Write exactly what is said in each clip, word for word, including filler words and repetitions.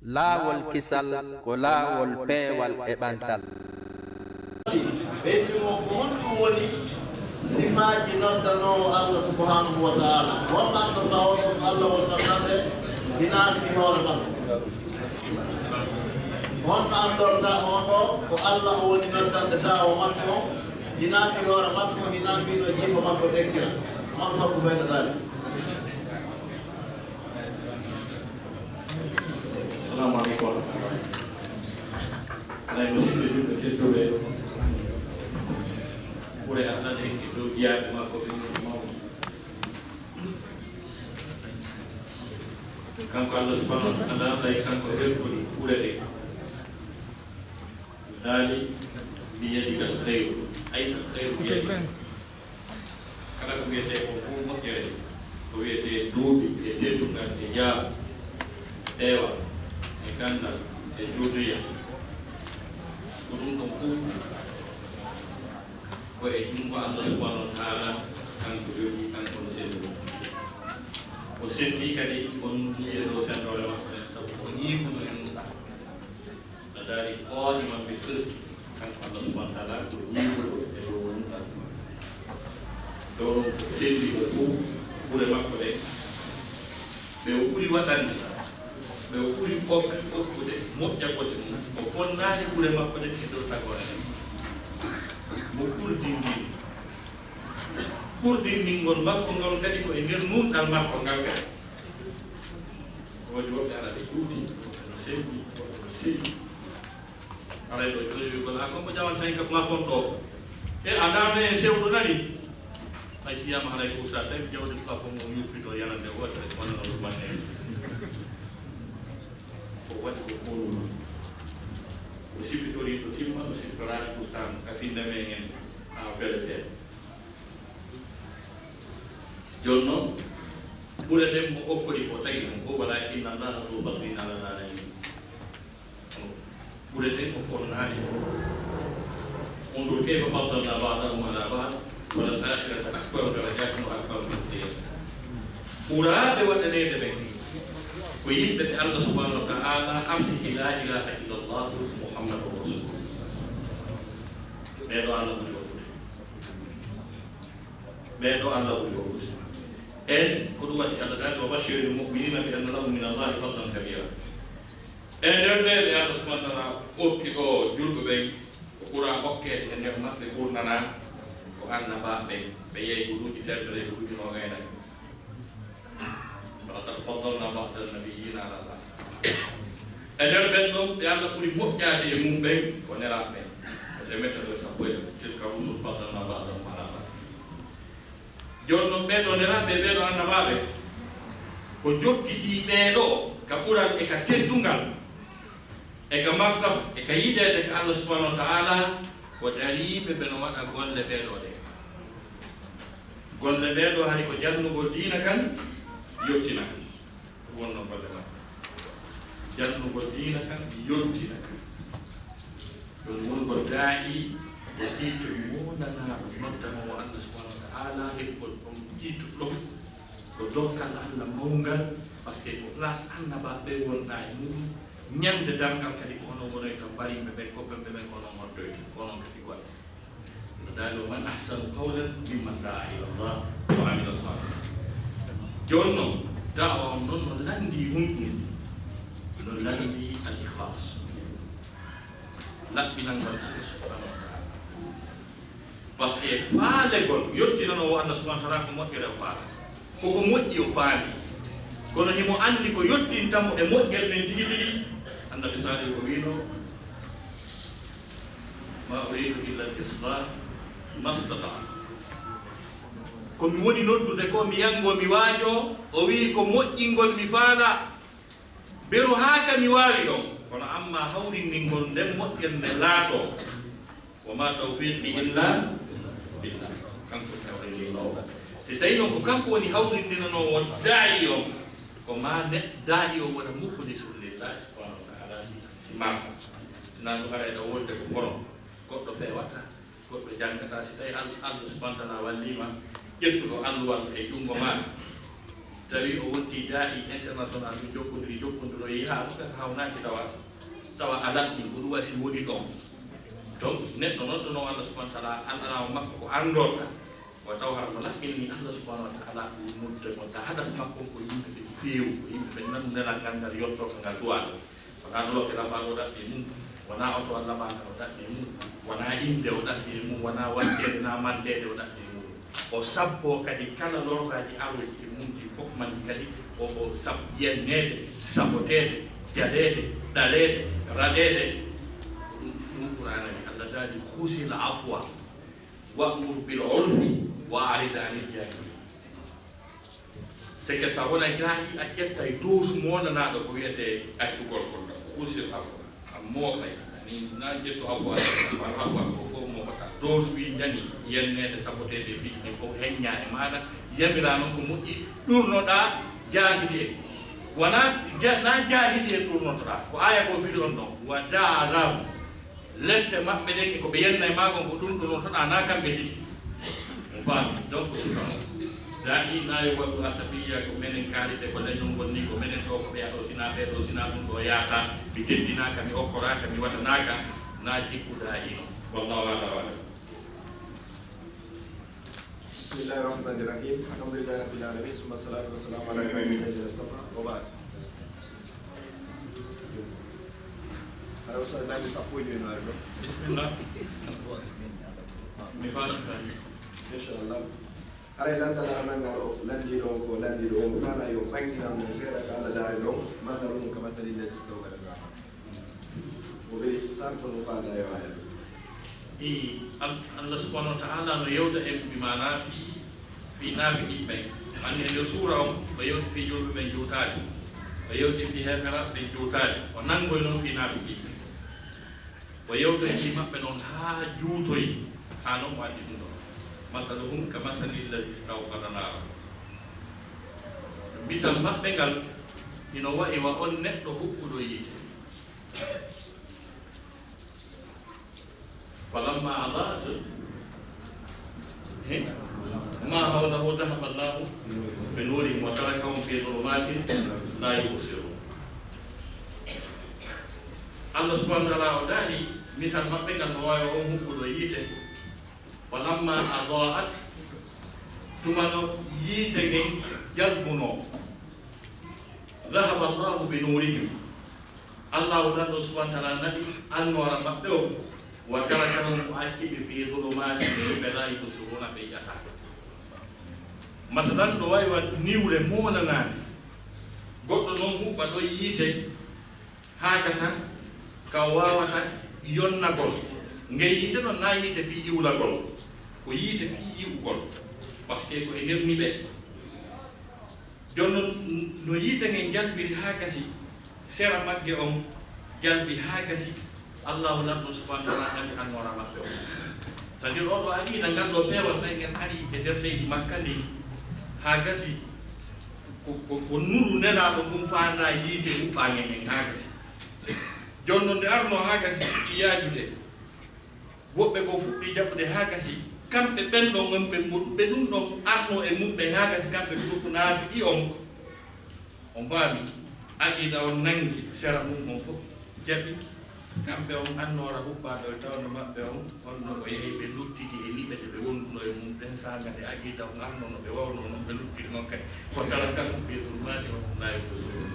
Laawol kisal ko laawol peewal e ɓantal. Ɓe inni mo, ko honɗum woni sifaaji noddanoowo Allah subhanahu wa ta'ala? Honɗo anndorta on ɗo ko Allah woni noddande, hinaa fii hoore makko? Honɗo anndorta on ɗo ko Allah o woni noddande da'wa makko, hinaa fii hoore makko, hinaa fii no jiifa makko tekkira? Mal farqu bayna dhalik? Assalamu aleykum wa rahmatullahi. Alay musidɓe julɓe tedduɓe, ɓure Allah ɗen e dow jiyaaɓe makko ɓe woni mawɓe. Kanko Allah subhanahu wa ta'ala tawi kanko heɓɓori ɓure ɗe. Daali biyadika alkhayru, ay alkhayru biyadika. Kala ko wiyetee ko fof moƴƴere, ko wiyetee duuɓi e teddungal e jaabu, peewal e ganndal e jooɗoya, ko ɗum ɗon fof ko e junngo Allah subhanahu wa ta'ala, kanko jogii, kanko no senndi. O senndi kadi on ɗum e dow senndoore makko en, sabu ko ñiiɓuno e mum ɗam. No daari qaa'iman bil qist, kanko Allah subhanahu wa ta'ala ko ñiiɓuɗo e dow wonɗal. Ɗo ɗon ko selli o fof ɓure makko ɗe, ɓe o ɓuri waɗande, ɓe o ɓuri ɓokkude, moƴƴagol e mum, o fonnaani ɓure makko ɗe e dow tagoore nde. Mo ɓurdinndii, ɓurdinndingol makko ngol kadi ko e nder nuunɗal makko ngal kadi. Woodi woɓɓe ara ɓe juuti, woɓɓe no selli, woɓɓe no selli. Aray ɗo jooni wi gola kon ko jawan tan ka plafond ɗo. E a darde en sewɗo nani. Hay si wiyama haray ko sa tawi jawdi plafond o yuppito yanande wotere kono no ɗumanne. Ko waɗi ko konuma. O sipitori to timma, o sipitoraki kustan ka finde men en a fele fele. Jooni noon, ɓure ɗen mo okkori ko tagi ɗum ko, walakinna Allaha zu fadlin alal alamin. Ɓure ɗen o fonnaani ɗum. Unzur kayfa faddalna ba'dahum ala ba'd, wa lal akhiratu akbaru darajatin wa akbaru tafdila. Ɓuraaɓe waɗaneede ɓen ko yimɓe ɓe Allah subhanahu wa ta'ala arsiki la ilaha illa Allah Muhammadur Rasulullah. Ɓee ɗo Allah ɓuri waɗude. Ɓee ɗo Allah ɓuri waɗude. En ko ɗum wasi Allah daali, wa bashiril mu'minina bi anna lahum min Allahi fadlan kabira. E nder ɓee ɓe Allah subhanahu wa ta'ala okki ɗo julɓe ɓen, ko ɓura okkeede e nder maɓɓe ɓurnana ko annabaaɓe ɓen, ɓe yehi guluuji teemedere e guluuji noogay nayi. Walaqad faddalna ba'da nabiyina ala ba'd. E nder ɓen ɗon ɓe Allah ɓuri moƴƴaade e mum ɓen ko nelaaɓe ɓen. Ko teemedere e sappo e tilka rusul faddalna ba'dahum ala ba'd. Jooni noon ɓee ɗoo nelaaɓe, ɓee ɗoo annabaaɓe, ko jokkitii ɓee ɗoo ka ɓural e ka teddungal e ka martaba e ka yiɗeede ka Allah subhanahu wa ta'ala, ko dariiɓe ɓe no waɗa golle ɓee ɗoo ɗee. Golle ɓee ɗoo hari ko jannugol diina kan, yottina kan. Ɗum wonnoo golle maɓɓe. Jannugol diina kan, yottina kan. Ɗum woni ko daa'i e tiitori wonanaaɗo noddanoowo Allah subhanahu wa ta'ala, heɓugol ɗon tiitori ɗon ko dokkal Allah mawngal, par ce que ko place annabaaɓe wonɗaa e muɗum, ñande darngal kadi ko onon wonay ka mbariiɓe ɓen, ko ɓen ɓe ɓen ko onon noddoyta, ko onon kadi golle. No daali o, man ahsanu qawlan mimman da'a ila Allah wa amila salihan. Jooni noon, da'wa on noon no lanndii hunɗi, no lanndii al ikhlas. Laɓɓinal ngal Allah subhanahu wa ta'ala. Par ce que faalegol, yottinanoowo Allah subhanahu wa ta'ala ko moƴƴere o faala. Koko moƴƴi o faami. Kono himo anndi ko yottinta mo e moƴƴere nden tigi tigi. Annabi Salihu ko wiino, ma uridu illa al islah mastata'tu. Ko mi woni noddude ko mi yango mi waajo, o wii ko moƴƴingol mi faala. Beru haa ka mi waawi ɗon, kono amma hawrindingol nden moƴƴere nde laatoo. Wa ma tawfiqi illa billah. Kanko hawrindinoowo. Si tawi noon ko kanko woni hawrindinanoowo daa'i on, ko ma ne daa'i o wona mukhlisun lillahi subhanahu wa ta'ala si, si masa. Sinaa ɗum haray ɗo wonde ko kono goɗɗo feewata. Goɗɗo janngataa, si tawii Al-, Allah subhanahu wa ta'ala walliima, ƴettuɗo alluwal e junngo maaɗa, Tawi o wonti daa'i international, ɓe jokkondiri, jokkondiro, yehi haa ɗum kadi hawnaaki tawa, tawa alaa ɗum, ko ɗum wasi woni ɗon. Donc, neɗɗo noon ɗo noon Allah subhanahu wa ta'ala, alaa makko ko anndorta. O taw hara ko laɓɓinani Allah subhanahu wa ta'ala ɗum nodde mo, ta hadaf makko ko yimɓe ɓe feewu, ko yimɓe ɓe nanu nelal ngal, ngal yotto ko ngal duwaa ɗo. Wonaa looke lamaaɗo o ɗaɓɓi e mum, wonaa oto Allah maaka o ɗaɓɓi e mum, wonaa innde o ɗaɓɓi e mum, wonaa wanteede naa manteede o ɗaɓɓi e mum. O sabbo kadi kala lorraaji arooji e mum ɗi fof man kadi o, o sab yenneede, saboteede, jaleede, ɗaleede, raɗeede. Ɗum, ɗum Qur'aana wi Allah daali, "Khuzil afwa." Wa'mur bil urfi wa a'rid anil jahilin. C'est que so a wonay daa'i, a ƴettay dose molanaaɗo ko wiyetee accugol kon ɗon. Usir afo. A mooɓay. Ni na ƴettu afo, afo, afo, ko fof mooɓata. Dose wi ñani, yenneede, saboteede, piiji ɗin fof heñña e maaɗa. Yamiraa noon ko moƴƴi, ɗurnoɗaa jaahili en. Wonaa ja-, na jaahili en ɗurnotoɗaa. Ko aaya ko firi on ɗon. Wa da'alam. Lette maɓɓe ɗen e ko ɓe yenna e maa kon, ko ɗum ɗo notoɗaa, naa kamɓe tigi. On faami? Donc, ko suka on. Daa'i naa yo waɗu asabiya, ko menen kaalide, ko leñol ngol ni, ko menen ɗo, ko ɓeya ɗo, sinaa ɓee ɗo, sinaa ɗum ɗo yaata, mi teddinaaka, mi okkoraaka, mi waɗanaaka, naa jikku daa'i non. Wallahu a'lam. بسم الله الرحمن الرحيم. الحمد لله رب العالمين. ثم الصلاة والسلام على عباد الله الذين اصطفى. وبعد. Aɗa waɗi so a dañi sappo e joy no ari ɗo. Bismillah. Mi faami, faami. Inchallah. Haray lanndal aranal ngal o, lanndiiɗo on ko lanndiiɗo on, ko maana yo ɓannginal mo seeɗa ka Allah daari ɗon, masalun ka masalil lazi stawqada naaran. Mo ɓe ihsan ko no faada yo haya. I Al-, Allah subhanahu wa ta'ala no yewta en bi maana fi, fi naafiqi ɓen. Anni e nder suura on, o yewti fi julɓe ɓen juutaali. O yewti fi heefera ɓen juutaali. O nanngoy noon fi naafiqi ɓen. O yewtoy fi maɓɓe noon haa juutoy, haa noon o addi ɗum ɗo. Masaluhum ka masalil lazi stawqada naara. Misal maɓɓe ngal, hino wa'i wa on neɗɗo huɓɓuɗo yiite. Falamma adaa'at, eh? Ma hawlahu dhahaba Allahu bi nurihim wa tarakahum fi dhulumatin la yubsirun. Allah subhanahu wa ta'ala o daali misal maɓɓe ngal no wa'i wa on huɓɓuɗo yiite. Falamma adaa'at, tuma no yiite ngen jalbunoo. Dhahaba Allahu bi nurihim. Allahu lanɗo subhanahu wa ta'ala naɓi annoora maɓɓe o, wa tarakahum, o acci ɓe fi dhulumatin, ɓe la yubsiruna, ɓe yi'ataa. Masalan, no wa'i wa niwre moonanaande. Goɗɗo noon huɓɓa ɗo yiite, haa gasa ka o waawata yonnagol. Nge yiite noon na yiite fii iwlagol. Ko yiite fii yi'ugol. Parce que ko e nder niɓe. Jooni noon, no yiite ngen jalbiri haa gasi, sera magge on jalbi haa gasi, Allahu lanɗo subhanahu wa ta'ala naɓi annoora maɓɓe on. C'est-à-dire, oo ɗoo aqiida ngal ɗoo peewal ɓay ngen ari e nder leydi Makka ndin, haa gasi ko, ko, ko nuru Nelaaɗo ngun faandaa yiite huɓɓaange ngen haa gasi. Jooni noon nde arnoo haa gasi fuɗɗi yaajude. Woɓɓe goo fuɗɗii jaɓude haa gasi, kamɓe ɓen ɗon, on ɓe mboɗu, ɓe ɗum ɗon arnoo e mumɓe haa gasi, kamɓe ɗum ko naafiqi on. On faami? Aqiida on nanngi sera mum on fof, jaɓi. Kamɓe on annoora huɓɓaanoo e tawno maɓɓe on, on no o yehi ɓe luttiti e niɓe ɗe ɓe wonduno e mum ɗen, saanga nde aqiida on arnoo no ɓe wawnoo non, ɓe luttiri non kadi. Ko tara kan ɓe ɗum maati on laawi ko ɗum.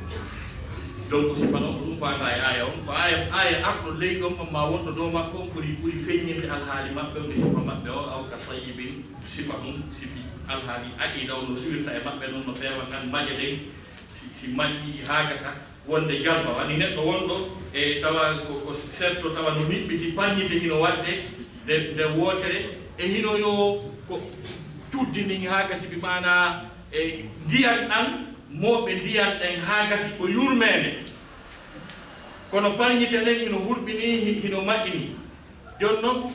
Donc, sifa noon ko ɗum faata e aaya on. Ko aaya, aaya arɗo ley ɗon on maa wonɗo dow makko on ɓuri, ɓuri feññinde alhaali maɓɓe on e sifa maɓɓe o, aw ka sayyibin, sifa ɗum, sifi alhaali aqiida on no suwirta e maɓɓe noon no feewa kan maƴe ɗen, si, si maƴi haa gasa, wonde jalba, wani neɗɗo wonɗo e tawa ko, ko setto tawa no niɓɓiti, paññite hino waɗde nde, nde wootere, e hino yo ko cuddi ndin haa gasi, bi maanaa e ndiyan ɗan, mooɓe ndiyan ɗen haa gasi ko yurmeende. Kono parñite ɗen hino hulɓinii, hi-, hino maƴƴinii. Jooni non,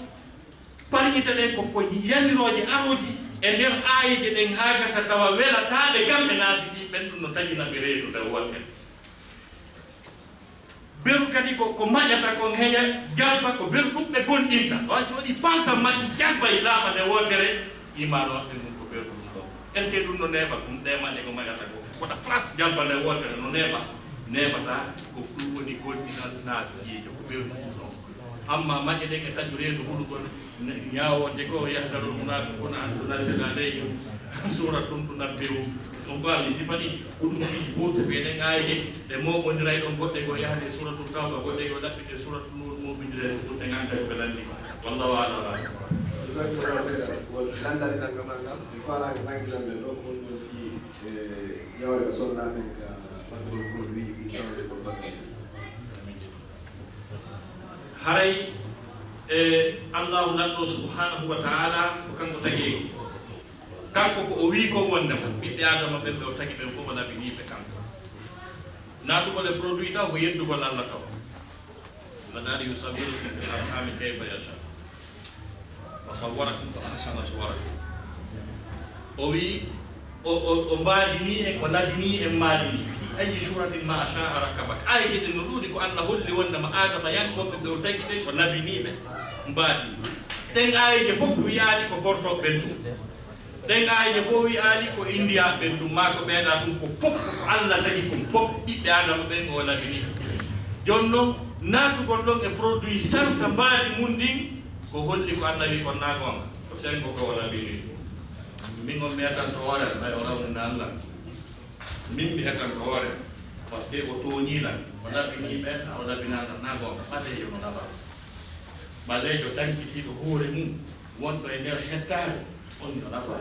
parñite ɗen ko, ko yamirooje arooji e nder aayeeje ɗen haa gasa tawa welataaɓe kamɓe naafiqi ɓen, ɗum no taƴina ɓe reedu nde wootere. Beru kadi ko, ko maƴata kon heña jalba, ko beru ɗum ɓe gonɗinta. Wa so waɗi pansa maƴi jalba e laaɓa nde wootere, imaanu maɓɓe ngun ko beru ɗum ɗon. Est-ce que ɗum no neeɓa? Ɗum ɗe maɗe ko maƴata ko wota flas jalbande wootere no neeɓa? Neeɓata. Ko ɗum woni goɗɗinal naatjiijo ko ɓewti ɗum ɗon. Amma maƴe ɗen e taƴu reedu hulugol ñaawooje goo yahdarul munafiquna an tunasila aleyhim suratun tunabbi'uhum. On ko ami sifani ko ɗum ɗiɗi fof so ɓeɗen ayde ɗe moɓondiray ɗon goɗɗe goo yahde e suratul tawba goɗɗe goo ɗaɓɓite suratul nur moɓindire so ɓurte ngannde ko ɓe lanndi. Wallahu alam. Jazakumullahu khairan. Won lanndal e ɗanngal ngal mi faalaaki nanngilan men ɗo ko woni ɗon fii e jawre ka sonnaaɓe ka ɓanngol produit fii sonnaaɓe ko ɓanngol. Haray e Allahu lanɗo subhanahu wa ta'ala ko kanko tagi en. Kanko ko o wii ko wondema ɓiɓɓe Adama ɓen ɓe o tagi ɓen fof o labinii ɓe kanko. Naatugol e produit taw ko yeddugol Allah taw. Allahu yusawwirukum fil arhami kayfa yasha. Wa sawwarakum fa ahsana suwarakum. O wi o o o mbaadini en o labini en mbaadini fi ayi suratin ma sha'a rakkabak. Ay kede no ɗuuɗi ko Allah holli wondema Adama yankooɓe ɓe o tagi ɓe o labini ɓe mbaadini. Ɗen ayije fof wiyaali ko gortooɓe ɓen tun. Ɗen ayije fof wiyaali ko Indiya ɓen tun maa ko ɓeeɗa tun ko fof ko Allah tagi ɗum fof ɓiɓɓe Adama ɓen o labini. Jooni non naatugol ɗon e produit sansa mbaadi mun ndin ko holli ko Allah wi kon naa goonga? Ko sengo ko o labini. Min on mi etanto hoore am ɓay o rawnina Allah. Min mi etanto hoore am parce que o tooñii lan o labinii ɓen o labinaa lan naa goonga? Ɓaleejo no labaa. Ɓaleejo tankitiiɗo hoore mum wonɗo e nder hettaare on no labaa.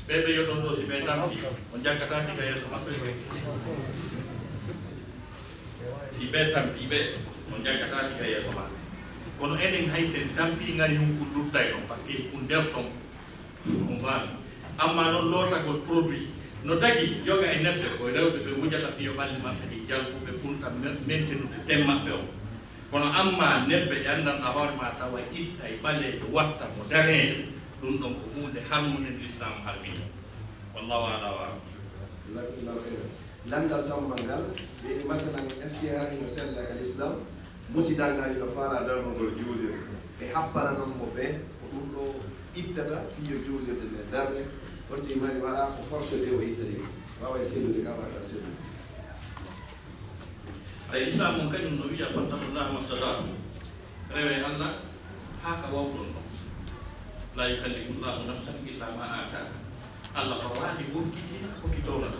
Ɓe ɓe yoton ɗo si ɓe tampi on jakkataa tiga yeeso maɓɓe. Si ɓe tampi ɓe on jakkataa tiga yeeso maɓɓe. Kono enen hay sen tampi ngari hunkun luttay ɗon parce que kun nder ton. On faami? Amma non lootagol produit no tagi yoga e nebbe ko rewɓe ɓe wujata piyo ɓalli maɓɓe ɗi jalbuɓe kunta mentenude tem maɓɓe on. Kono amma nebbe ɗe anndanɗa hoore ma tawa itta e ɓaleejo watta mo daneejo. Ɗum ɗon ko huunde harmude nde Lislaam harmini. Wallahu ala wa alam. Jazakumullahu khairan. Lanndal tammal ngal ɓeyni masalan est ce que haa hino sella ka l'islam musidal ngal hino faala darnugol juulirde ɓe happana non mo ɓe ko ɗum ɗo ittata fii yo juulirde nde darne? Honto mari wala ko forcé ɓe o ittani wawa e sellude ka wata sellude? Ay islam on kañum no wiya fattaqullaha mastata'tum. Rewe Allah haa ka wawɗon ɗon. La yukallifu llahu nafsan illa ma ataha. Allah fawaani wonki sina ko ki townata.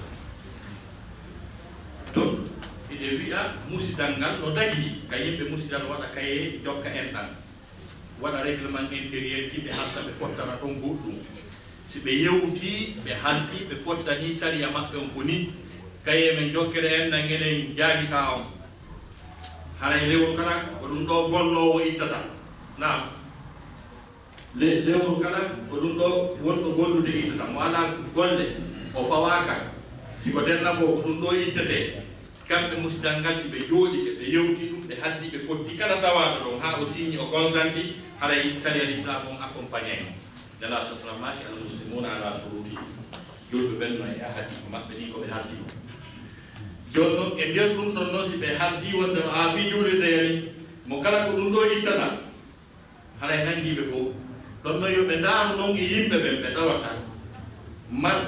Ton hiɗe wi'a musidal ngal no dagi ka yimɓe musidal waɗa kaye jokka en ɗan waɗa réglement intérieur ki ɓe halta ɓe fottana ton goɗɗum. Si ɓe yewti ɓe halti ɓe fottani sariya maɓɓe on ko ni kaye men jokkere en ɗan enen jaagisa on. Haray lewru kala ko ɗum ɗo golloowo ittata. Naam. Le- lewru kala ko ɗum ɗo wonɗo gollude ittata mo alaa golle o fawaaka. Si ko denna ko ko ɗum ɗo ittete kamɓe musidal ngal si ɓe jooɗike ɓe yewti ɗum ɓe haldi ɓe fotti kala tawaaɗo ɗon haa o siñi o consanti haray sariya l'islam on accompagnay mo. Nela sasra maaki al muslimuna ala suruti. Julɓe ɓen no e ahadi maɓɓe ni ko ɓe haldi ɗum. Jooni noon e nder ɗum ɗon noon si ɓe haldi wonde no aafi juulirde yani mo kala ko ɗum ɗo ittata. Haray nanngiiɓe fof ɗon noon yo ɓe ndaaru noon e yimɓe ɓen ɓe tawata mat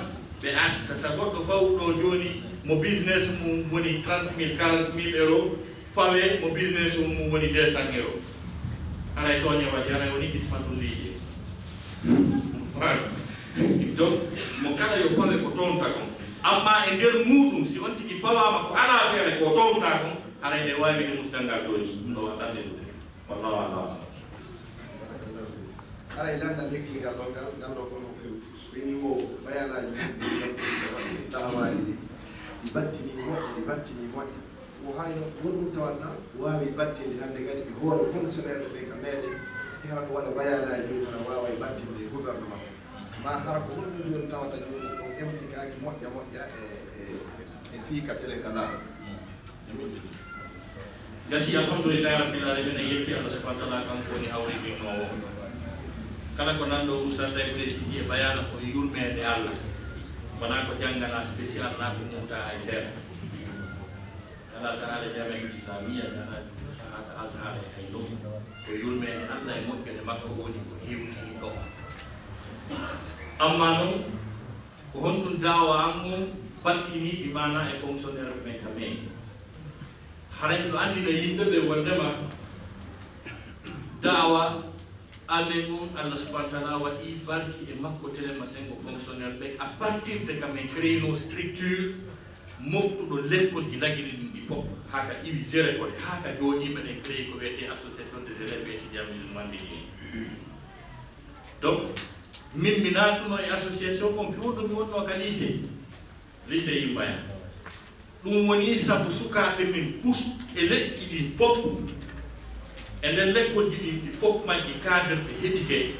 ɓe attata goɗɗo fawɗo jooni mo business mum woni trente mille quarante mille euro fawe mo business mum woni deux cent euro. Haray tooñe waɗi haray woni isma ɗum liiƴe. Donc mo kala yo fawe ko toonta kon. Amma e nder muuɗum si on tigi fawaama ko alaa feere ko toonta kon haray nde waawi de musdal ngal tooñi ɗum ɗo watta sellude. Wallahu alam. Haray lanndal hekkigal ɗon ngal ngal ɗo kono few ɓeni wo bayanaaji ɗi dahawaaji ɗi ɗi battini moƴƴa ɗi battini moƴƴa. Ko hayno wonɗum tawatna waawi battinde hannde kadi e hoore fonctionnaire ɓe ka meeɗen si hara ko waɗa bayanaaji ɗum hara waawa e battinde e gouvernement ma hara ko honɗum jooni tawata jooni ɗon implikaaki moƴƴa moƴƴa e e e fii ka ɓelen ka laamu. Gasi alhamdulillahi rabbil alamin en yetti Allah subhanahu wa ta'ala kanko woni hawriɗinnowo kala ko nanɗo urusa day précisé e bayana ko yurmeede Allah wona ko janngana spécial na ko muuta hay seeɗa. Ala sahaada jami'atul islamiyya ala sahaada azhar e hay ɗum ko yurmeede Allah e moƴƴere makko woni ko hewtini ɗo. Amma noon Ko honɗum daawa an on battini, bi maana e fonctionnaire ɓen ka mairie? Haray miɗo anndina yimɓe ɓe wonndema daawa amen on, Allah subhanahu wa taala waɗi barki e makko, telen ma senngo fonctionnaire ɓe, à partir de ka men créé no structure moftuɗo lekkolji Lagine ɗin ɗi fof, haa ka iwi Gérékole, haa ka jooɗi meɗen créé ko wiyetee Association des élèves et étudiants musulmans de Guinée. Donc, min mi naatuno e association on fewndo mi wonno ka lycée, lycée Yimbaya. Ɗum woni sabu sukaaɓe min pus e leƴƴi ɗin fof, e nder lekkolji ɗin ɗi fof majji cadre ɓe heɓike,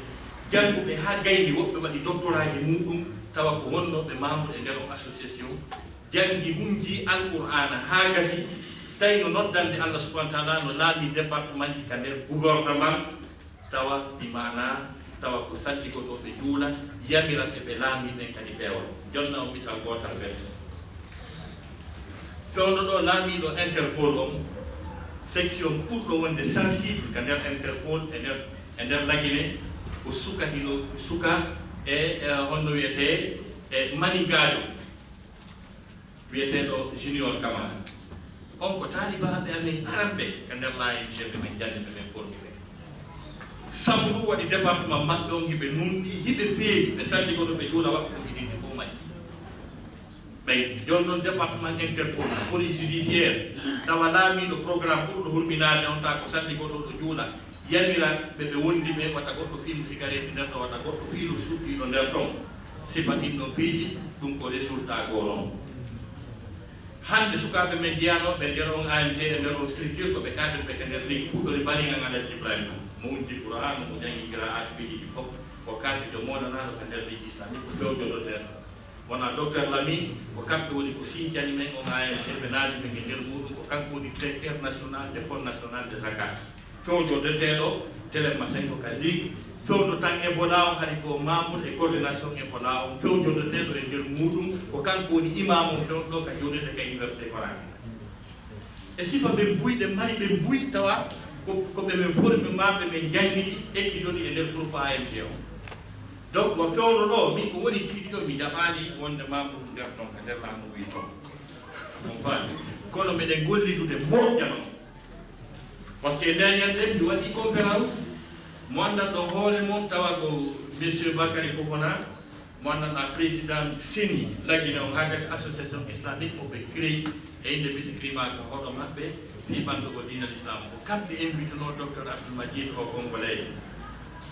jannguɓe haa gayni, woɓɓe waɗi doctoraaji muɗum, tawa ko wonnooɓe membre e nder on association, janngi, hunji Alqur'aana haa gasi, tawi no noddande Allah subhanahu wa taala no laami département ji ka nder gouvernement, tawa bi maana, tawa ko salligotooɓe juula, yamira ɓe ɓe laamii ɓen kadi peewal. Jonna on misal gootal welto. Fewndo ɗo laamiiɗo Interpol on, section ɓurɗo wonde sensible ka nder Interpol, e nder, e nder Lagine, ko suka hino, suka e, e honno wiyetee, e Maninkaajo, wiyeteeɗo Junior Camara. On ko taalibaaɓe amen aranɓe ka nder l'A M G ɓe men janni, ɓe men formi ɓe. Sabu ɗum waɗi département maɓɓe on hiɓe nunɗi, hiɓe feewi, ɓe salligoto ɓe juula waɗɓe ko idinti fof majji. Ɓen jonnon département Interpol, police judiciaire, tawa laamiiɗo programme ɓurɗo hurminaade on, tawa ko salligotooɗo juula, yamira ɓe, ɓe wondi ɓe, wata goɗɗo fiilu sigareeti nder ton, wata goɗɗo fiilu suddiiɗo nder ton. Sifa ɗin ɗon piiji, ɗum ko résultat goo non. Hannde sukaaɓe men jeyanooɓe e nder on A M G, e nder on structure, ko ɓe cadre ɓe ka nder ligue fuɗɗori bariŋan Alhaji Ibrahima. Mo wujji Qur'aanu, mo janngi qiraa'aat, piiji ɗi fof. Ko cadre jo moolanaaɗo ka nder ligue islamique, ko fewjototeeɗo. Wona docteur Lamine, ko kamɓe woni ko sincani men on A M G, ɓe naati men e nder muɗum, ko kanko woni directeur national de Fonds national de zakat. Fewjototeeɗo Télé Masengo ka ligue, fewndo tan Ebola on, hari ko membre e coordination Ebola on, fewjototeeɗo e nder muɗum, ko kanko woni imam on fewndo ka jooɗete ka université Konakry. E sifa ɓe mbuy, ɓe mari ɓe mbuy, tawa ko, ko ɓe men formi ma, ɓe men janngiti, ekkitoni e nder groupe A M G o. Donc, mo fewndo ɗo, min ko woni tigi ɗo, mi jaɓaali wonde ma ko nder ton, ka nder laamu wi ton. On faami? Kono meɗen gollidude moƴƴa non. Parce que nde ñande mi waɗi conférence, mo anndan ɗo hoore mon, tawa ko Monsieur Bakary Fofana, mo anndan président seni Lagine on, haa gasi association islamique mo ɓe créé e innde Miss Climat ka hoɗo maɓɓe, fii ɓanndugol diina l'islam. Ko kamɓe invituno docteur Abdoul Majid o Congolais.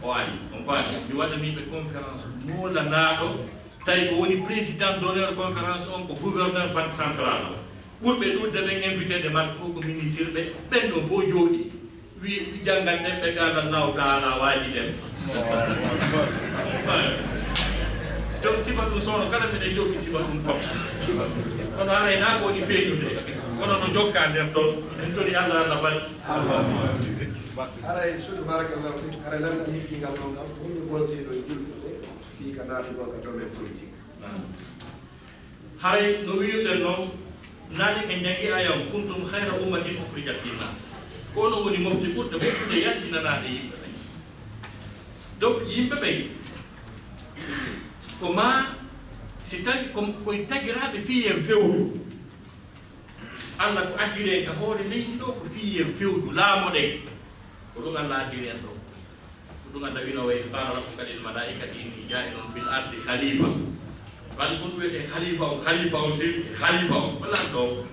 O ari, on faami, mi waɗani ɓe conférence moolanaaɗo, tawi ko woni président d'honneur conférence on ko gouverneur banque centrale o. Ɓurɓe ɗuuɗude ɓen invité de marque fof ko ministre ɓe, ɓen ɗon fof jooɗi. Wi, wi janngan ɗen ɓe ga Allah taala waaji ɗen. Donc, sifa ɗum soono, kala meɗen jokki sifa ɗum pop. Kono haray naa ko woni feeñude, kono no jokka nder ton. En tori Allah, Allah balti. Haray, suudu, barakallahu fik, haray lanndal hikkingal non kam, holno conseil ɗo e julɓe ɓe fii ka naatugol ka domaine politique? Haray no wiirɗen non, naade en janngi aaya on, "Kuntum khayra ummatin ukhrijat linnas." Ko onon woni mofte ɓurɗe moƴƴude yaltinanaade yimɓe ɓen. Donc, yimɓe ɓen, ko ma si tawi ko, koye tagiraaɓe fii en fewju. Allah ko addiri en ka hoore leydi ɗo ko fii en fewju, laamoɗen. Ko ɗum Allah addiri en ɗo. Ko ɗum Allah wino, "Wa idh qala rabbuka lil malaikati inni ja'ilun fil ardi khalifa." Walla ɗum wiyetee khalifa on, khalifa on, si khalifa on, ko lanɗo on.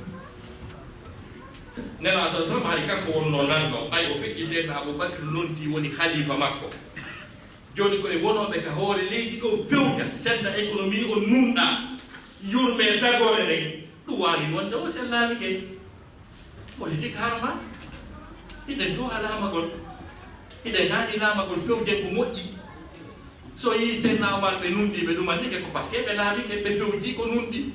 Nelaaɗo sallallahu alaihi wasallam hari kanko wonno lanɗo. Ɓay o feƴƴi Seydina Abubakar, nonti woni khalifa makko. Jooni ko e wonooɓe ka hoore leydi ɗo fewja, sennda économie on, nunɗa, yurme tagoore nden. Ɗum waawi wonde o sellaali ke. Politique harma. Hiɗen duha laamagol. Hiɗen haani laamagol fewjen ko moƴƴi. So yii Seydina Omar ɓe nunɗi, ɓe ɗumannike ko parce que ɓe laamike, ɓe fewji ko nunɗi.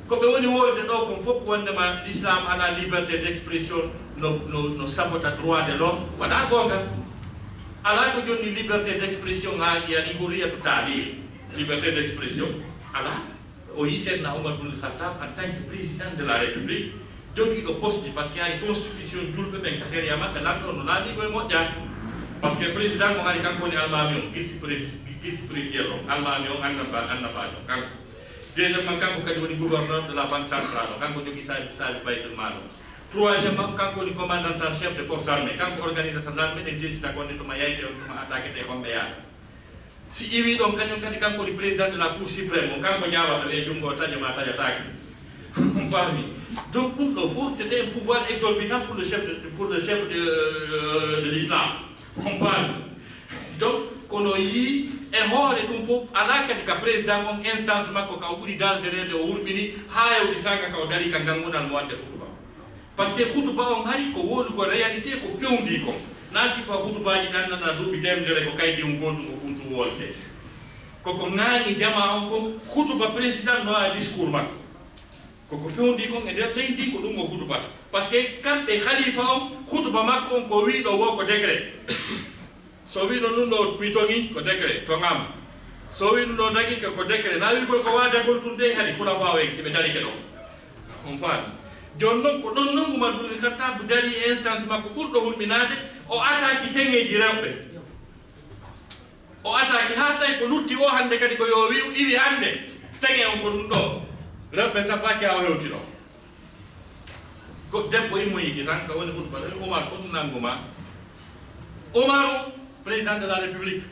Ko ɓe woni wolde ɗo kon fof wondema l'islam alaa liberté d'expression, no, no, no sabota droit de l'homme. Wonaa goonga. Alaa ko jonni liberté d'expression haa yani hurriyatu ta'bir. Liberté d'expression alaa. O yii Seydina Omar bun Khattab en tant que président de la République, jogiiɗo poste, parce que hari constitution julɓe ɓen ka sariya maɓɓe, lanɗo no laaɓi koye moƴƴaani. Parce que président ko hari kanko woni almaami on, guide spirituel on, almaami on, annaba annabaajo kanko. Deuxièmement, kanko kadi woni gouverneur de la banque centrale on, kanko jogi saabi saabi baytul maal on. Troisièmement, kanko woni commandant en chef de force armée, kanko organisata l'armée, ɗen décida ko nde tuma yayte on, tuma attaqué te homɓe yaata. Si iwi ɗon, kañum kadi kanko woni président de la cour suprême on, kanko ñaawata ɓe junngo o taƴa ma taƴataake. On faami? Donc ɗum ɗo fof c'était un pouvoir exorbitant pour le chef de, pour le chef de, de l'islam. On faami? Donc kono yii e hoore ɗum fof alaa kadi ka président on instance makko ka o ɓuri dangerede o wurɓini haa yawti saanga ka o dari ka nganngunal mo wadde hutuba. Parce que hutuba on hari ko woni ko réalité ko fewndi kon. Na sifa hutubaaji ɗan nana duuɓi temedere ko kaydi on gootu ngo kuntu wolde. Koko ŋaaŋi jama on kon hutuba président no a discours makko. Koko fewndi kon e nder leydi ko ɗum o hutubata. Parce que kamɓe khalifa on hutuba makko on ko wiiɗo wo ko décret. So wiino ɗum ɗo mi toŋi ko décret toŋaama. So wii ɗum ɗo dagi ko ko décret na wiigol ko waajagol tun de hari kula faawo en si ɓe darike ɗo. On faami? Jooni noon ko ɗon nonngu ma ɗum khattabu dari e instance makko ɓurɗo hurminaade o ataaki teŋeeji rewɓe. O ataaki haa tawi ko lutti o hannde kadi ko yo wi'u iwi hannde teŋe on ko ɗum ɗo rewɓe sappaaki haa o hewti ɗo. Ko debbo immoyike tan ka woni hutba ɗo, Umar ko ɗum nanngu ma? Umar président de la république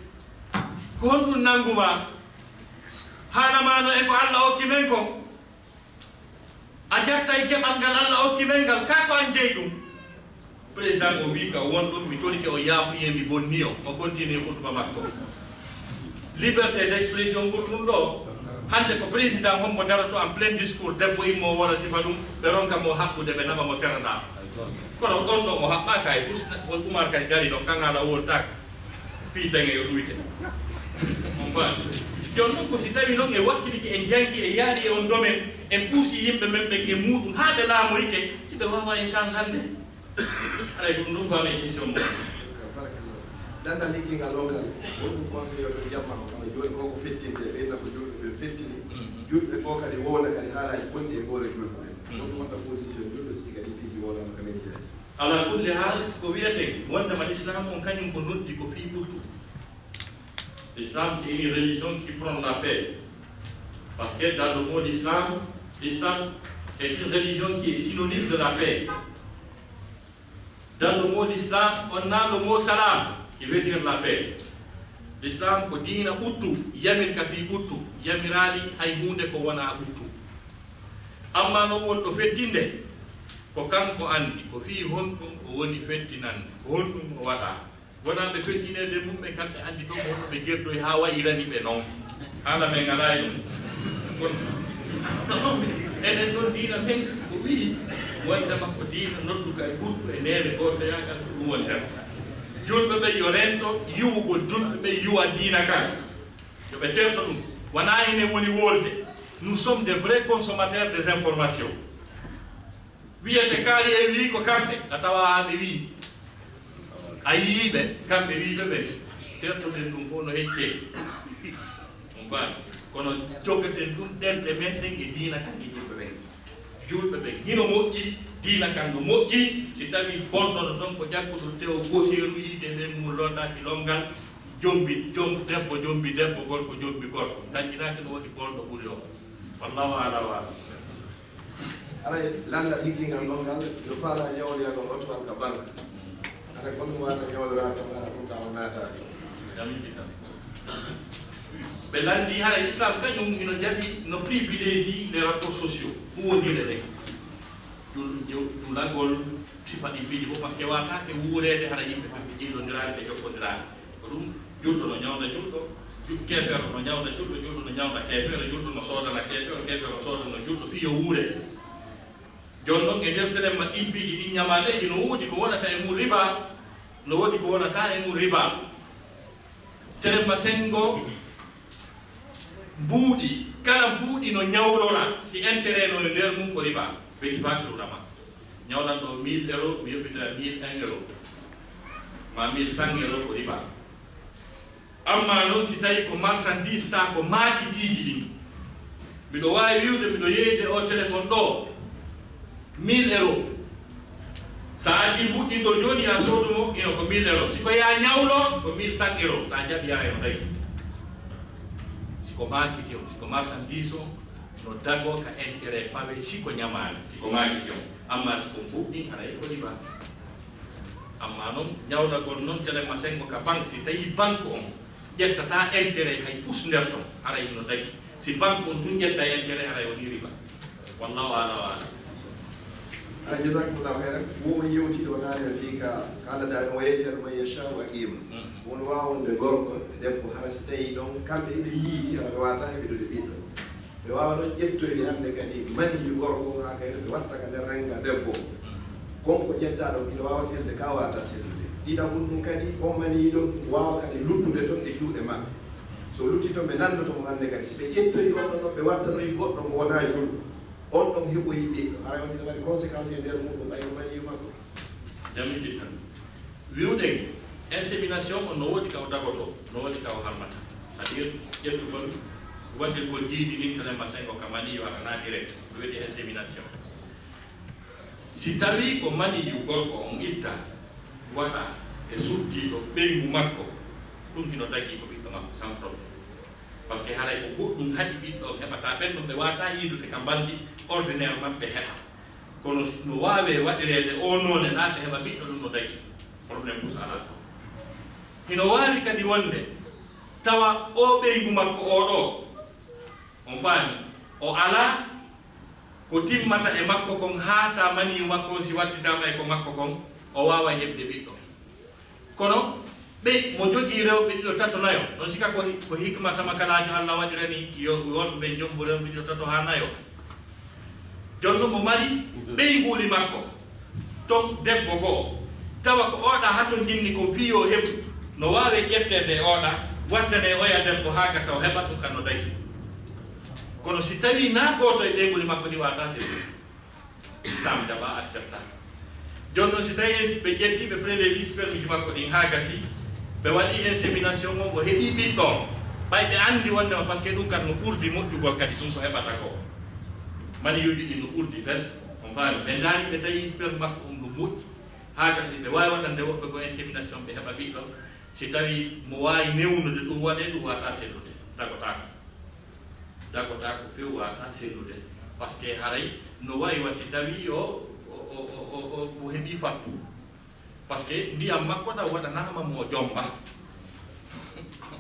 ko honɗum nanngu ma? Haanamaano e ko Allah okki men ko a jattay geɓal ngal Allah okki men ngal ka ko an jeyi ɗum. Président o wii ka won ɗum mi torike o yaafuye mi bonni o o continue hutba makko. Liberté d'expression ko ɗum ɗo. Hannde ko président hombo daroto en plein discours debbo immo wona sifa ɗum ɓe ronka mo haɓɓude ɓe naɓa mo serana. Kono ɗon ɗo mo haɓɓaka e fus on Umar kay dari ɗon kan ala woltaka. Fii taŋe yo ɗuwite. On pass. Jooni noon ko si tawi noon e wakkilike en janngi e yaari e on domaine en puusi yimɓe men ɓen e muuɗum haa ɓe laamoyike si ɓe waawa en changeande. Aray ko ɗum ɗum faami e question mo. Barakallah. Dannda liggingal longal wonɗum conseilleur ɗo jamma kono jooni koko fettinde ɓe inna ko julɓe ɓe fettini. Julɓe ko kadi wowla kadi haalaaji bonɗi e ngoore julɓe ɓe. Wonɗum wonta position julɓe si kadi piiji wowlama ka men jeeya. Ala kulli haal ko wiyeten wondema l'islam on kañum ko noddi ko fii ɓurtu. L'islam c'est une religion qui prône la paix. Parce que dans le mot l'islam, l'islam est une religion qui est synonyme de la paix. Dans le mot l'islam, on a le mot salam, qui veut dire la paix. L'islam ko diina ɓuttu, yamir ka fii ɓuttu, yamiraali hay huunde ko wonaa ɓuttu. Amma noon won ɗo fettinde, ko kanko anndi ko fii honɗum o woni fettinande, ko honɗum o waɗa. Wonaa ɓe fettineede mum ɓe kamɓe anndi toon ko honno ɓe gerdoy haa wayirani ɓe noon. Haala men alaa e ɗum. Kono enen noon diina men ko wii wonde makko diina nodduka e ɓurɗo e neene gootoyaagal ko ɗum woni tan. Julɓe ɓe yo rento yiwugol julɓe ɓe yiwa diina kan. Yo ɓe terto ɗum. Wonaa enen woni wolde. Nous sommes des vrais consommateurs des informations. Wiyete kaari e wii ko kamɓe a tawa ɓe wii a yiiɓe kamɓe wiiɓe ɓe tertoɗen ɗum fof no heccee. On paami? Kono jogaten ɗum ɗenɗe men ɗen e diina kan e julɓe ɓen. Julɓe ɓen hino moƴƴi, diina kan no moƴƴi. Si tawi bonɗo no ɗon ko ƴakkuɗo tewo goseeru yiide nden mum londaaki longal. Jombi jom debbo jombi debbo gorko jombi gorko dañjinaaki no waɗi bonɗo ɓuri o. Wallahu ala wa alam. Aray lannda liggingal ngal ngal no faala ñawloyagol otowal ka banque. Aray ko ɗum waɗa ñawlora kam ara ɗum ka o naataaki. Ɓe lanndi hara islam kañum hino jaɓi no privilégie les rapports sociaux huwondire ɗen. Jul- ju- julagol sifa ɗin piiji fof parce que wataake wuureede hara yimɓe kamɓe jillondiraani ɓe jokkondiraani. Ko ɗum julɗo no ñawda julɗo, keefeero no ñawda julɗo, julɗo no ñawda keefeero, julɗo no soodana keefeero, keefeero no soodana julɗo fii yo wuure. Jooni noon e nder telen ma ɗin piiji ɗin ñamaa leydi no woodi ko wonata e mum riba, no woodi ko wonata e mum riba. Telen ma senngo mbuuɗi, kala mbuuɗi no ñawlora si intérêt no e nder mum ko riba. Ɓe jifaaki ɗum rama. Ñawlan ɗo mille euro mi yoɓita mille un euro ma mille cent euro ko riba. Amma noon si tawi ko marchandise ta ko maakitiiji ɗin, miɗo waawi wiwde miɗo yeeyde o téléphone ɗo mille euro, So a addi mbuɗɗinɗo jooni, a soodu mo, ino ko mille euros. Si ko ya ñawlo, ko mille cent euros. So a jaɓi, haray no dagi. Si ko maakiti on, si ko marchandise on, no dago ka intérêt fawe si ko ñamaali, si ko maakiti on. Amma si ko mbuɗɗin, haray ko riba. Amma non, ñawlagol non Téléma Sengo ka banque, si tawi banque on ƴettata intérêt hay pus nder ton, haray no dagi. Si banque on tun ƴetta intérêt, haray woni riba. Wallahu a'lam wa a'lam. A, jazakumullahu khairan. Wo o yewti ɗo naane fii ka, ka Allah daali, "Wa yaj'alu man yasha'u aqima." Mm. Won waawande gorko e debbo, hara si tawi ɗon kamɓe hiɓe yiiɗi, hara ɓe waata heɓude ɓiɗɗo. Ɓe waawa ɗon ƴettoyde hannde kadi maniyu gorko haa kadi ɓe watta ka nder rennga debbo. Mm. Kon ko ƴettaa ɗon, ina waawa selde ka waata sellude. Ɗiɗaɓun ɗum kadi, on maniyu ɗon waawa kadi luttude ton e juuɗe maɓɓe. So lutti ton, ɓe lanndoto mo hannde kadi. Si ɓe ƴettoyi on ɗon, ɓe wattanoyi goɗɗo mo wonaa julɗo, on ɗon heɓoyi ɓiɗɗo. Haray on ina mari conséquence e nder muɗum, ɓay ko maniyu makko. Jamiji tan. Wi'uɗen, insémination on no woodi ka o dagotoo, no woodi ka o harmata. C'est-à-dire, ƴettugol, waɗirgol jiidi ndin Téléma Sengo ka maniyu, hara naa direct, ɗum wi'etee insémination. Si tawii ko maniyu gorko on itta, waɗa e suddiiɗo ɓeyngu makko, ɗum hino dagii ko ɓiɗɗo makko, sans problème. Parce que haray ko goɗɗum haɗi ɓiɗɗo on heɓataa, ɓen ɗon ɓe waawataa yiidude ka mbalndi ordinaire maɓɓe heɓa. Kono no waawee waɗireede oo noone, naa ɓe heɓa ɓiɗɗo, ɗum no dagii. Problème fus alaa. Hino waawi kadi wonde tawa oo ɓeyngu makko oo ɗoo, on faami, o alaa ko timmata e makko kon, haa ta maniyu makko on si wattitaama e ko makko kon, o waaway heɓde ɓiɗɗo. Kono ɓe mo jogii rewɓe ɗiɗo, tato, nayo, ɗon sika ko hi-, ko hikma sama kalaajo Allah waɗirani yo worɓe ɓen jombo rewɓe ɗiɗo, tato haa nayo. Jonno mo mari ɓeynguuli makko, ton debbo go'o, tawa ko oɗa hato jinni kon fii yo heɓu, no waawee ƴetteede e oɗa, wattanee oya debbo haa gasa o heɓa, ɗum kan no dagii. Kono si tawii naa gooto e ɓeynguuli makko ɗi waawataa sellude, Islam jaɓa, accepta. Jooni noon, si tawii ɓe ƴetti, ɓe prélève sperme ji makko ɗin haa gasi, ɓe waɗi insémination on, o heɓii ɓiɗɗo on, ɓay ɓe anndi wonndema, parce que ɗum kadi no ɓurdi moƴƴugol kadi, ɗum ko heɓata ko. Maniyuuji ɗin no ɓurdi fes, on faami? Ɓe ndaari, ɓe tawi sperme makko on no moƴƴi haa gasi, ɓe waawi waɗande woɓɓe goo insémination, ɓe heɓa ɓiɗɗo. Si tawii mo waawi newnude ɗum waɗee, ɗum waawataa sellude, dagotaako. Dagotaako few, waawataa sellude. Parce que haray no wayi wa si tawii o, o, o heɓii fattu. Parce que ndiyam makko ɗam waɗanaama mo jomba.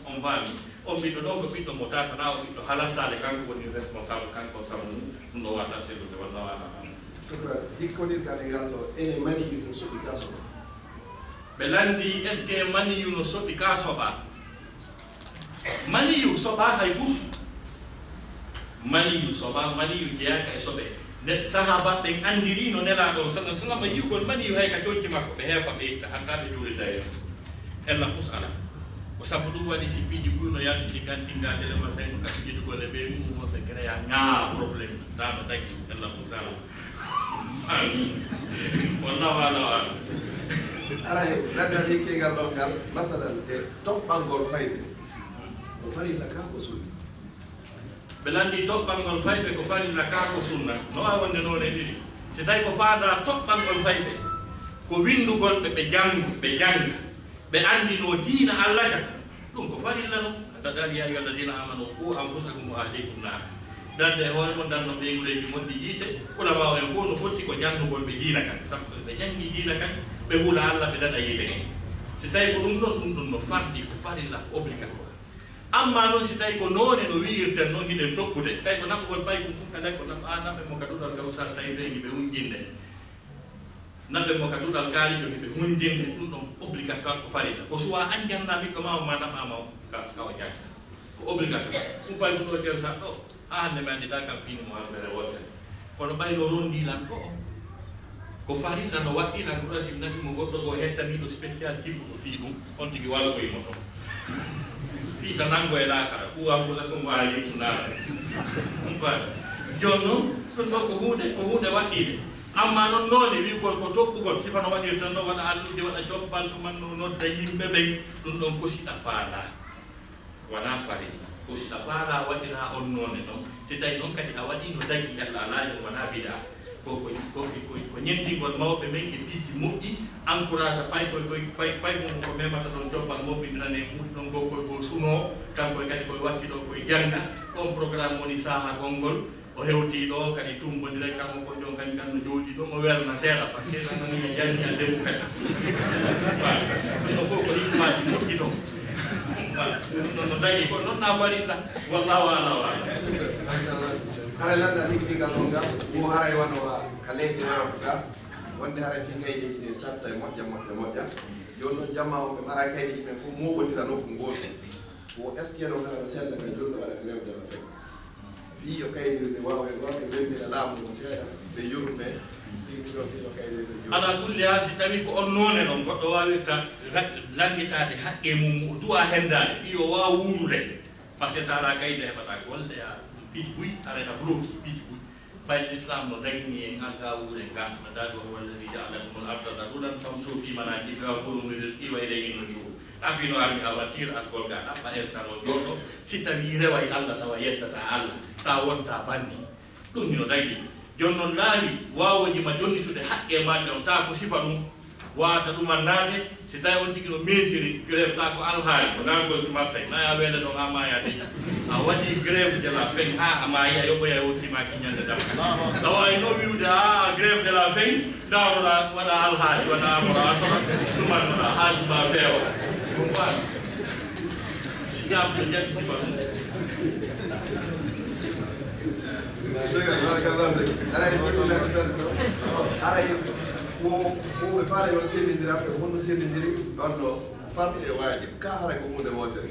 On faami? On ɓiɗɗo ɗoo ko ɓiɗɗo mo tata, naa o ɓiɗɗo halantaade, kanko woni responsable, kanko sabu mum, ɗum ɗoo waawataa sellude, walla waawataa. Shukran. Jikkondirgal e ngal ɗoo, ene maniyu no soɓi ka soɓa? Ɓe lanndii, est-ce que maniyu no soɓi ka soɓa? Maniyu soɓa hay fus. Maniyu soɓa, maniyu jeyaaka e soɓe. Nde sahaaba ɓen anndiri no Nelaaɗo on, sallallahu alaihi wasallam, yi'ugol maniyu hay ka conci makko, ɓe heefa, ɓe itta, hatta ɓe juulida e ɗum. Ella fus alaa. Ko sabu ɗum waɗi si piiji buy no yaltiti, gantinga, tele masay, no kasi jidugol e ɓe mum, mo ɓe créa ŋaa problème, taa no dagi, ella fus alaa. Amin. Wallahu a'lam. Aray, lanndal hikkingal ɗon ngal, masalan, e toɓɓangol fayɓe, ko farilla ka, ko sunna? Ɓe lanndii toɓɓangol fayɓe ko farilla ka, ko sunna. No waawi wonde noone ɗiɗi. Si tawii ko faandaa toɓɓangol fayɓe, ko winndugol ɓe, ɓe janngu, ɓe jannga, ɓe anndinoo diina Alla kan, ɗum ko farilla non. Alla daali, "Yaa ayyuhal laziina aamanu, quu anfusakum wa ahliikum naara." Darde e hoore mon, darno ɓeynguureeji mon ɗi yiite. Ulama'u en fof no fotti ko janngugol ɓe diina kan. Sabu so ɓe janngii diina kan, ɓe hula Alla, ɓe daɗa yiite ngen. Si tawii ko ɗum ɗon, ɗum ɗon no fardi, ko farilla, ko obligatoire. Amma non, si tawii ko noone no wi'irten non, hiɗen tokkude. Si tawii ko naɓugol paykun kun, kala ko naɓ-, a naɓe mo ka duɗal ka Oustaz Saïd Bey, ɓe hunjinde. Naɓe mo ka duɗal kaalijo, ɓe hunjinde, ɗum ɗon obligatoire, ko farilla. Ko suwa an janna ɓiɗɗo ma on, ma naɓa ma on ka, ka o jannga. Ko obligatoire. Ɗum paykun ɗo, Ceerno Saɗ ɗo, haa hannde mi annditaa kam fini mo halfere wootere. Kono ɓay no ronndii lan ɗo, ko farilla no waɗɗii lan ko ɗo, si mi naɓi mo goɗɗo goo hettaniiɗo spécial timmuɗo fii ɗum, on tigi walloyi mo ɗon. Fii ta nanngo e laakara, quu anfusakum wa ahliikum naara. Ɗum ko jooni non, ɗum ɗon ko huunde, ko huunde waɗɗiinde. Amma non noone wi'ugol ko toɓɓugol, sifa no waɗirta no waɗa allude, waɗa coppal, ɗum man no nodda yimɓe ɓen, ɗum ɗon ko si ɗa faalaa. Wanaa farilla. Ko si a faalaa waɗiraa on noone non, si tawii non kadi a waɗii no dagii, yalla a laayi ɗum wanaa bidaa. Ko, ko, ko, ko, ko ñentingol mawɓe men e piiji moƴƴi, encourage paykoy koy, pay, payko mo ko memata ɗon jobbal moɓɓindiran en ɓuri ɗon goo koy goo sunoo, kanko e kadi koye wakki ɗo koye jannga, on programme woni saha gonngol, o hewtii ɗo kadi tumbondiray kanko ko jon kadi kan no jooɗi ɗo mo welna seeɗa, parce que nan nani e janngi a defu kadi. Voilà. Ɗum ɗo fof ko hikmaaji moƴƴi toon. Voilà. Ɗum ɗon no tagi ko noon na farilla. Wallahu ala wa ala. Haray lanɗa ɗigga ɗigga ɗon ngal, mo haray wano wa ka leydi Europe ga, wonde haray fi kaydiiji ɗin satta e moƴƴa, moƴƴa, moƴƴa. Jooni noon jamma on ɓe mara kaydiiji ɓen fof mooɓondira nokku gooto. Ko est-ce que ɗon haray no sella ka julɗo waɗa grève de la faim? Fii yo kaydiiji ɗin waawa, waawa ɓe memmbina laamu ngu seeɗa, ɓe yurme, fii ɗo, fii yo kaydiiji ɗin jooɗi. Ala kulli haal, si tawii ko on noone ɗon, goɗɗo waawirta ra-, lannditaade haqqee mum, o duwa henndaade, fii o waawa wuurude. Parce que so alaa kaydi heɓataa golle, a piiji buy, aray a bloki piiji buy. Ɓay l'islam no dagini en an ga wuure nga, no daali: "Wa huwa alladhi ja'ala lakumul arda dhalulan famshu fi manakibiha wa kulu min rizqihi wa ilayhi nushur." A fino armi aventure at gol ga ɗaɓɓa en sano joɗo, si tawi reway Allah tawa yettata Allah, ta wonta bandi. Ɗum hino dagi. Jooni noon laawi waawooji ma jonnitude haqqe maaje on, ta ko sifa ɗum. Waata ɗuman naate, si tawi on tigi no meesiri, grève ta ko alhaali, ko ngargol si Marseille, na ya weele ɗon haa maaya de. A waɗi grève de la faim haa a maayi, a yoɓoya wonti ma ki ñande dam. Tawa e no wiwde a grève de la faim, ndaroɗa, waɗa alhaali, waɗa amora asora, ɗumannoɗa, haaju ma feewa. Ɗum waɗa. Islam no jaɓi sifa ɗum. Aray, aray, ko, ko ɓe faala yo sendindira, ɓe honno sendindiri, ɗon ɗo, fardu e waajib, ka haray ko huunde wootere.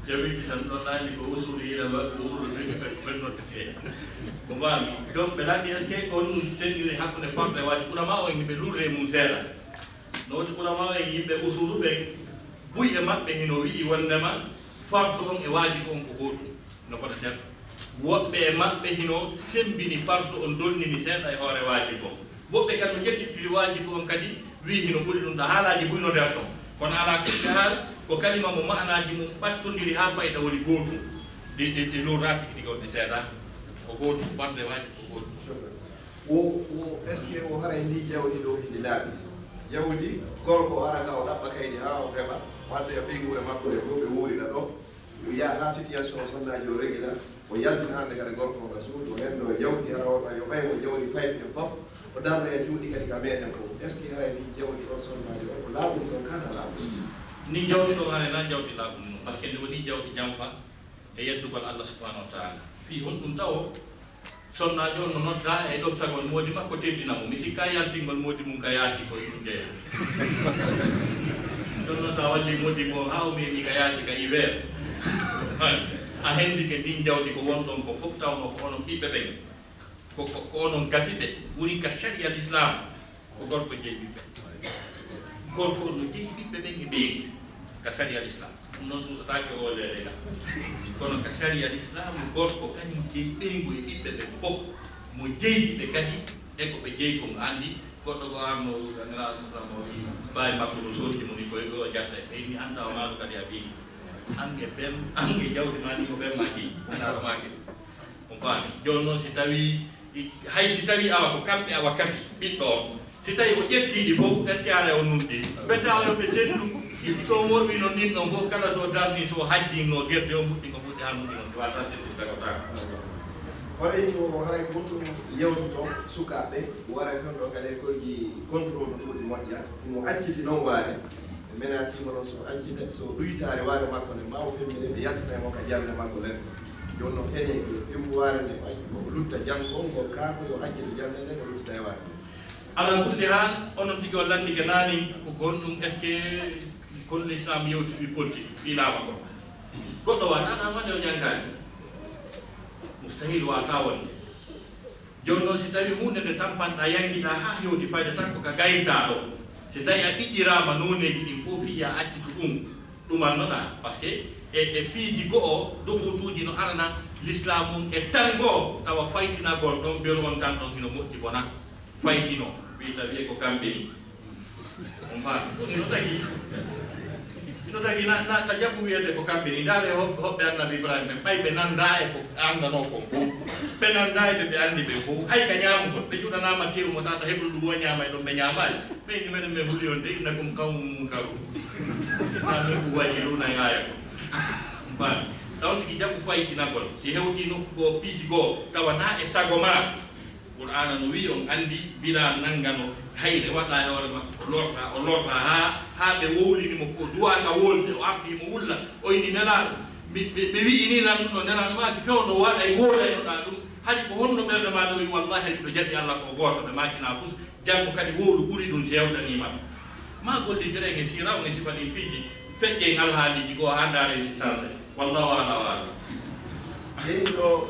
Jawiti tan ɗon laani ko usulu yiɗa waɗde usulu ɓe, ɓe, ɓe noddete. Ko mbaami, donc ɓe laani est-ce que ko ɗum sendiri hakkunde fardu e waajib? Ulama o en ɓe lurre mum seeɗa. No woni ulama o en yimɓe usulu ɓe, buy e maɓɓe hino wi'i wondema fardu on e waajibu on ko gootum. No fota seeɗa. Woɓɓe e maɓɓe hino sembini fardu on, dolnini seeɗa e hoore waajibu on. Woɓɓe kan no ƴettitiri waajibu on kadi, wi'i hino ɓuri ɗum ɗo, haalaaji buy no nder ton. Kono alaa kulli haal, ko kalima mo ma'anaaji mum ɓattondiri haa fayda woni gootum. Ɗi, ɗi, ɗi lurraaki ɗi gawdi seeɗa. Ko gootum, fardu e waajibu ko gootum. Wo, wo, est-ce que o haray ndi jawdi ɗo hindi laaɓi? Jawdi, gorko o ara ka o ɗaɓɓa kaydi haa o heɓa, wadde e ɓeynguure makko e ɗo ɓe wuurida ɗo. Yo yaha haa situation sonnaajo o regila, o yaltina hannde kadi gorko o ka suudu, o henndo e jawdi, hara o, yo ɓay mo jawdi fayɓe en fof, o darno e juuɗi kadi ka meɗen fof. Est-ce que haray ndi jawdi on sonnaajo o, ko laaɓundi ɗon kana laaɓundi? Ndi jawdi ɗo haray na jawdi laaɓundi non, parce que ndi woni jawdi jamfa e yeddugol Allah subhanahu wa ta'ala. Fii honɗum tawo? Sonnaajo on no nodda e ɗoftagol moodi makko, teddina mo. Mi sikka yaltingol moodi mum ka yaasi ko e ɗum jeya. Ɗon noon, so a walli moodi ko haa o memi ka yaasi ka hiver, a hendike ndin jawdi ko won ɗon ko fof, tawno ko onon ɓiɓɓe ɓen. Ko, ko, ko onon gafiɓe, woni ka sharia l'islam. Ko gorko jeyi ɓiɓɓe. Gorko no jeyi ɓiɓɓe ɓen e ɓeyngu ka sariya l'islam. Ɗum noon suusataake o leeɗe ga. Kono ka sariya l'islam, gorko kañum jeyi ɓeyngu e ɓiɓɓe ɓen fof. Mo jeydi ɓe kadi e ko ɓe jeyi kon anndi. Goɗɗo ko arno Nelaaɗo sallam o wi baawi makko no sotti mo ni koye ɗo jatta. Ɓe inni annda o maaro kadi a ɓeyngu. An e bem, an e jawdi ma ni ko bem ma jeyi. Ana o maaki. On faami? Jooni noon, si tawii, hay si tawii awa ko kamɓe awa kafi ɓiɗɗo on, si tawii o ƴettii ɗi fof, est-ce que aray o nunɗi? Ɓe tawa yo ɓe sendu. So worwi no ɗin ɗon fof, kala so darni, so hajjinno gerde o muɗɗi ko muɗɗi haa muɗɗi noon, ɗi wata sendu tagotaako. Horay ko, haray ko ɗum yewtoto sukaaɓe, waray fen ɗo ka lekolji contrôle ɗuuɗi moƴƴa, mo acciti noon waade. Ɓe menace mo noon, so accita, so ɗuytaare waare makko nde, ma o femmine, ɓe yaltita e mo ka jannde makko nden. Jooni noon, ene fimbo waare nde, ay, ko lutta janngo, ngo kaa ko yo accito jannde nde, o luttita e waare. Ala kulli haal, onon tigi on lanndike naani, ko honɗum, est-ce que kono l'islam yewti fii politique, fii laama ko? Goɗɗo wata ɗa waɗe o janngaani. Mustahil wata wonde. Jooni noon, si tawii huunde nde tampanɗaa, yanngiɗaa haa hewti fayda tan ko ka gayntaa ɗo, si tawii a ɗiɗɗiraama nooneeji ɗin fof, fii yo a accitu ɗum, ɗumannoɗaa. Parce que e, e piiji go'o, dokutuuji no arana l'islam mum e tanngo, tawa faytinagol ɗon beru on tan ɗon hino moƴƴi bona. Faytino, wii tawi e ko kamɓe ni. On faami? Ɗum hino tagi. Hino tagi na, na ka jaɓu wiyeede ko kamɓe ni. Ndaare ho-, hoɓɓe Annabi Ibrahima ɓen, ɓay ɓe nanndaa e ko anndanoo kon fow. Ɓe nanndaa e ɓe ɓe anndi ɓen fow. Hay ka ñaamugol, ɓe juɗanaama teewu mo tata heɓude ɗum o ñaama e ɗon ɓe ñaamaali. Ɓe inni menen men huli on de, innakum qawmun munkarun. Na men ko wayi ɗum na yaaya ko. Baa, taw tigi jaɓu faytinagol. Si hewtii nokku goo, piiji goo, tawa na e sago maa. Qur'aana no wi'i on anndi bilaa nanngano hayre waɗa e hoore makko, o lorta, o lorta haa, haa ɓe wowlini mo ko duwaa ka wolde, o arti mo wulla, o inni Nelaaɗo, mi, ɓe, ɓe wi'i ni lanɗuno Nelaaɗo maaki fewndo waɗay wowlaynoɗaa ɗum, hari ko honno ɓernde maa ɗo wi'i wallahi miɗo jaɓi Alla ko gooto, ɓe maaki na fus, janngo kadi wowlu ɓuri ɗum si hewtanii ma. Ma gollitire e siira on e sifa ɗin piiji, feƴƴen alhaaliiji goo haa ndaaren si sansay. Wallahu a'lam wa a'lam. Jeyɗo,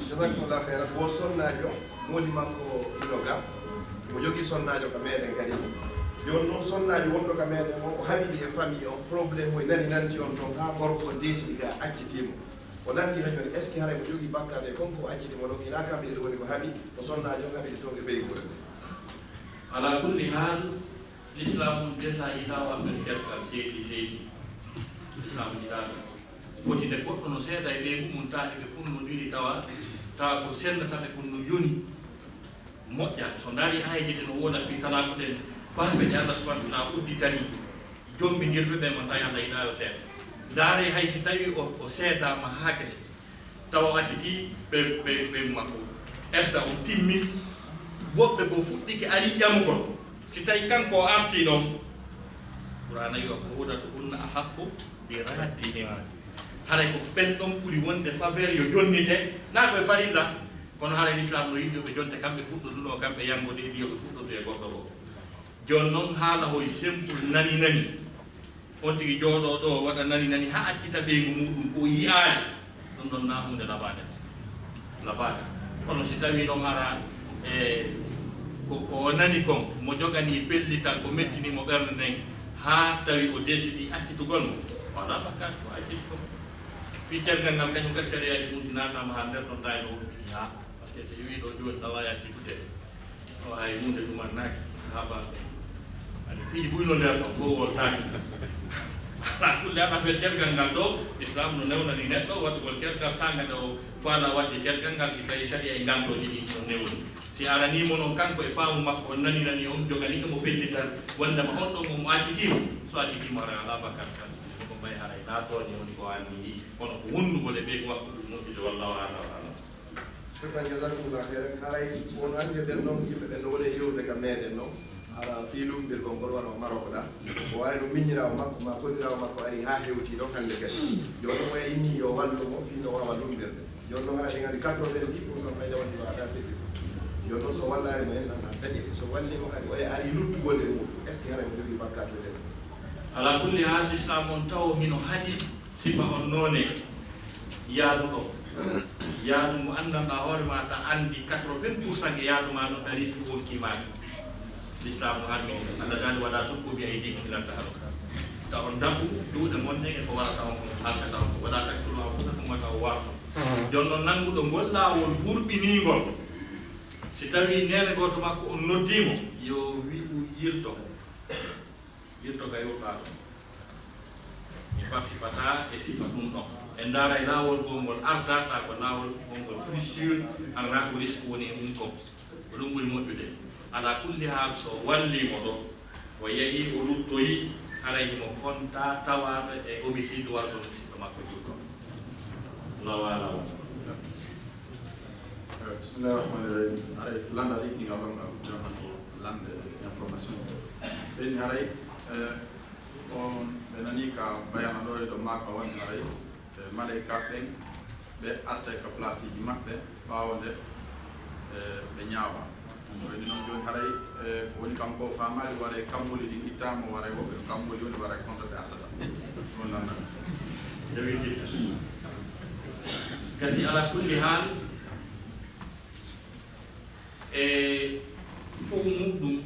jazakumullah khairan, ko sonnaajo, moodi makko ino ga, mo jogii sonnaajo ka meɗen kadi. Jooni noon sonnaajo wonɗo ka meɗen on, o haɓidi e famille on, problème o e nani nanti on toon, haa gorko on deesidi ga accitii mo. O nanndi no jooni, est-ce que haray mo jogii bakkaat e kon ko acciti mo ɗon? Hinaa kam ene woni ko haɓi, ko sonnaajo haɓidi toon e ɓeynguure. Ala kulli haal, Lislaam on desa itaa waɗude cerkal seedi seedi. Lislaam itaa ɗum. Foti nde goɗɗo no seeda e ɓeyngu mum, taa eɓe kunnondiri tawa, tawa ko sennata ɓe kon no yoni. Moƴƴa, so ndaari aayeeje ɗe no wooda fii talaaku ɗen, baafe ɗe Allah subhanahu wa ta'ala udditani, jommbindirɓe ɓe mo tawi Allah itaa yo seeda. Ndaare hay si tawi o, o seedaama haa gasi. Tawa o acciti ɓe, ɓe, ɓe makko. Etta on timmi. Woɓɓe goo fuɗɗike ari ƴamugol. Si tawi kanko o artii ɗon, Qur'aana wi'a, "Bu'udatuhunna ahaqqu bi raddihima." Haray ko ɓen ɗon ɓuri wonde faveur yo jonnite. Na ko e farilla. Kono haray Lislaam no yiɗi yo ɓe jonte kamɓe fuɗɗodunoo, kamɓe yanngo de, yo ɓe fuɗɗodu e goɗɗo goo. Jooni noon haala hoy simple nani nani. On tigi jooɗoo ɗoo waɗa nani nani haa accita ɓeyngu muuɗum ko o yi'aali. Ɗum ɗon na huunde labaade. Labaade. Kono si tawii ɗon hara, e, ko, ko o nani kon, mo joganii pellital, ko mettini mo ɓernde nden, haa tawi o desidii accitugol mo, o alaa bakkaat ko acciti kon. Fii caggal ngal kañum kadi sariyaaji mum si naataama haa nder ɗon tawi no woni haa. Par ce que si wii ɗo jooni ɗawa yaccitude. O hay huunde ɗumannaaki sahaabaaɓe. Ani piiji buy no nder ɗon, fof woltaaki. Ala kulli hal, affaire cergal ngal ɗo, Islam no newnani neɗɗo waɗugol cergal saanga nde o faala waɗde cergal ngal, si tawi sariya e ngantooji ɗin no newni. Si aranii mo noon kanko e faamu makko, on nani nani, on joganike mo pellital, wondema on ɗon mo accitii mo. So accitii mo, haray alaa bakkaat kan. Ko mbay haray na tooñi woni ko anni, kono ko wonnugol e ɓe ko waktu ɗum moƴƴude, wallahu a'lam. Shukran, jazakumullah khairan. Haray on anndirɗen noon, yimɓe ɓen no woni e yewtude ka meɗen noon. Hara fii lummbirgol ngol wano Marok ɗa. O wawi no miñiraawo makko, ma kodiraawo makko ari haa hewti ɗon hannde kadi. Jooni mo e inni yo wallu mo fii no waawa lummbirde. Jooni noon hara ɗen anndi quatre-vingt-dix pour cent fayda wonde waawataa feƴƴude. Jooni noon so wallaali mo en nan an daƴe. So walli mo kadi o ari luttugol e muɗum. Est-ce que hara mo jogii bakkaat e nder? Ala kulli haal, Lislaam on tawo hino haɗi sifa on noone yaaduɗo. Yaadu mo anndanɗaa hoore ma, ta anndi quatre-vingts pour cent e yaadu ma noon, ta riski wonkii maaki. Lislaam no harmi ɗum. Allah taala wala tulqu bi aydikum ila tahaluka. Ta on daɓu juuɗe mon ɗen e ko warata on, ko halkata on. Wala taqtulu anfusakum, wata on warto. Jooni noon nannguɗo ngol laawol hurɓiniingol, si tawii neene gooto makko on noddii mo, yo wi'u yirto. Yirto ka yurɓaa ɗum. Mi participataa e sifa ɗum ɗon. En ndaaray laawol goo ngol ardataa ko laawol goo ngol plus sûr, hara ko risque woni e mum kon. Ko ɗum ɓuri moƴƴude. Ala kulli haal, so wallii mo ɗo, o yahii, o luttoyii, haray himo kontaa tawaaɗo e homicide wargo musiɗɗo makko juutɗo. Lawa, lawa. Bismillahir Rahmanir Rahim. Haray lannda ɗi kingal ɗon ngal, ɗon ko lannde information. Ɓen haray, eh, on ɓe nani ka bayana ɗo e ɗo maaka woni haray, eh, maleyka ɓen ɓe arta ka placeji maɓɓe ɓaawo nde, eh, ɓe ñaawa. Ko woni noon jooni haray, eh, ko woni kam ko faamaali waray kammuuli ɗin ittaama, waray woɓɓe no kammuuli woni waray konto ɓe artata. Ɗum noon nan. Gasi ala kulli haal, e fow muɗum,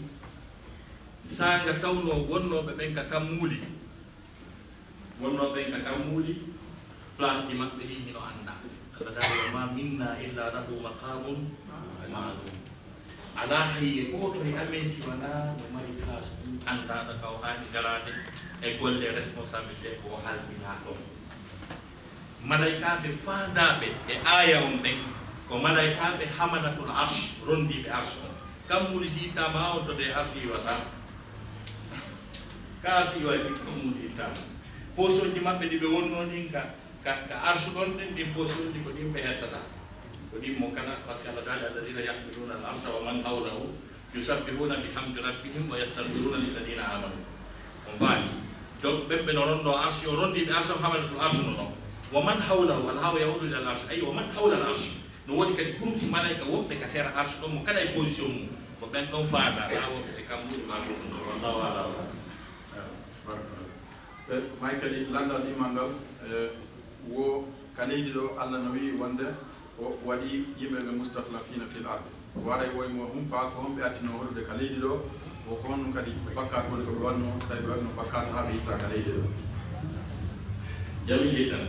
saanga tawnoo wonnooɓe ɓen ka kammuuli, wonnooɓe ɓen ka kammuuli, place ji maɓɓe ɗin hino anndaa. Allah daali, "Wa ma minna illa lahu maqamun ma'lum." Alaa hay e gooto e amen si wanaa no mari place ɗum anndaaɗo ka o haani garaade e golle responsabilité ko o halfinaa ɗon. Malaykaaɓe faandaaɓe e aaya on ɓen ko malaykaaɓe hamalatul arsh, ronndiiɓe arsh on. Kammuuli si ittaama on to ɓe arsh iwata. Ka arsh iway kammuuli ittaama. Poosonji maɓɓe ɗi ɓe wonnoo ɗin ka Ka, ka arsu ɗon ɗin, ɗin posuuji ko ɗin ɓe hettata. Ko ɗin mo kala, parce que Allah daali, "Alladhina yahmiluna al-arsha wa man hawlahu yusabbihuna bihamdi rabbihim wa yastaghfiruna lilladhina amanu." On faami? Donc, ɓen ɓe no ronndoo arsu, o ronndii ɓe arsu, hamalatul arsu no ɗon. "Wa man hawlahu," al hawa yaudu ila al arsh, ay, "wa man hawla al arsh." No woodi kadi groupe malaika wonɓe ka sera arsu ɗon, mo kala e position mum. Ko ɓen ɗon faada, ɗa wonɓe e kammuuli ma ɗum, wallahu a'lam. Barakallah. E, may kadi lanndal ɗimmal ngal, e, wo ka leydi ɗo, Allah no wi'i wonde o waɗi yimɓe ɓe mustakhlafina fil ard. Waray woy mo humpa ko honɓe attinoo hoɗude ka leydi ɗo, o ko honɗum kadi bakkaatu woni ko ɓe waɗnoo, so tawi ɓe waɗnoo bakkaatu haa ɓe itta ka leydi ɗo. Jamii tan.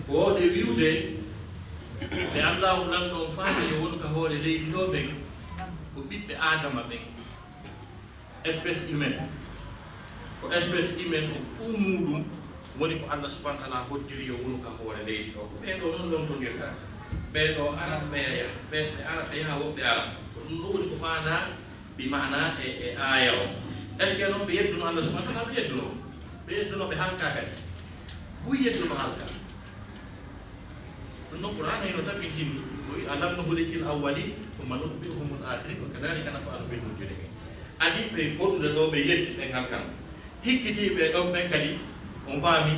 Ko waawde wi'ude, ɓe Allaahu lanɗo on faami yo wonu ka hoore leydi ɗo ɓen, ko ɓiɓɓe Aadama ɓen. Espèce humaine. Ko espèce humaine on fuu muuɗum woni ko Allah subhanahu wa ta'ala hoddiri yo wonu ka hoore leydi ɗo. Ko ɓee ɗoo non lontondirta. Ɓee ɗoo ara, ɓee yaha. Ɓee, ɓe ara, ɓe yaha, woɓɓe ara. Ko ɗum ɗoo woni ko maanaa, bi maanaa e, e aaya on. Est-ce que non ɓe yedduno Allah subhanahu wa ta'ala? Ɓe yedduno. Ɓe yedduno, ɓe halka kadi. Buy yedduno halka. Ɗum noon, Qur'aana hino tabitini, o wi'i, "Alam nuhlikil awwalin, thumma nutbi'uhumul akhirin, wa kadhalika naf'alu bil mujrimin." Adii ɓe hoɗude ɗo, ɓe yetti, ɓen halkan. Hikkitiiɓe ɗon ɓen kadi, on faami,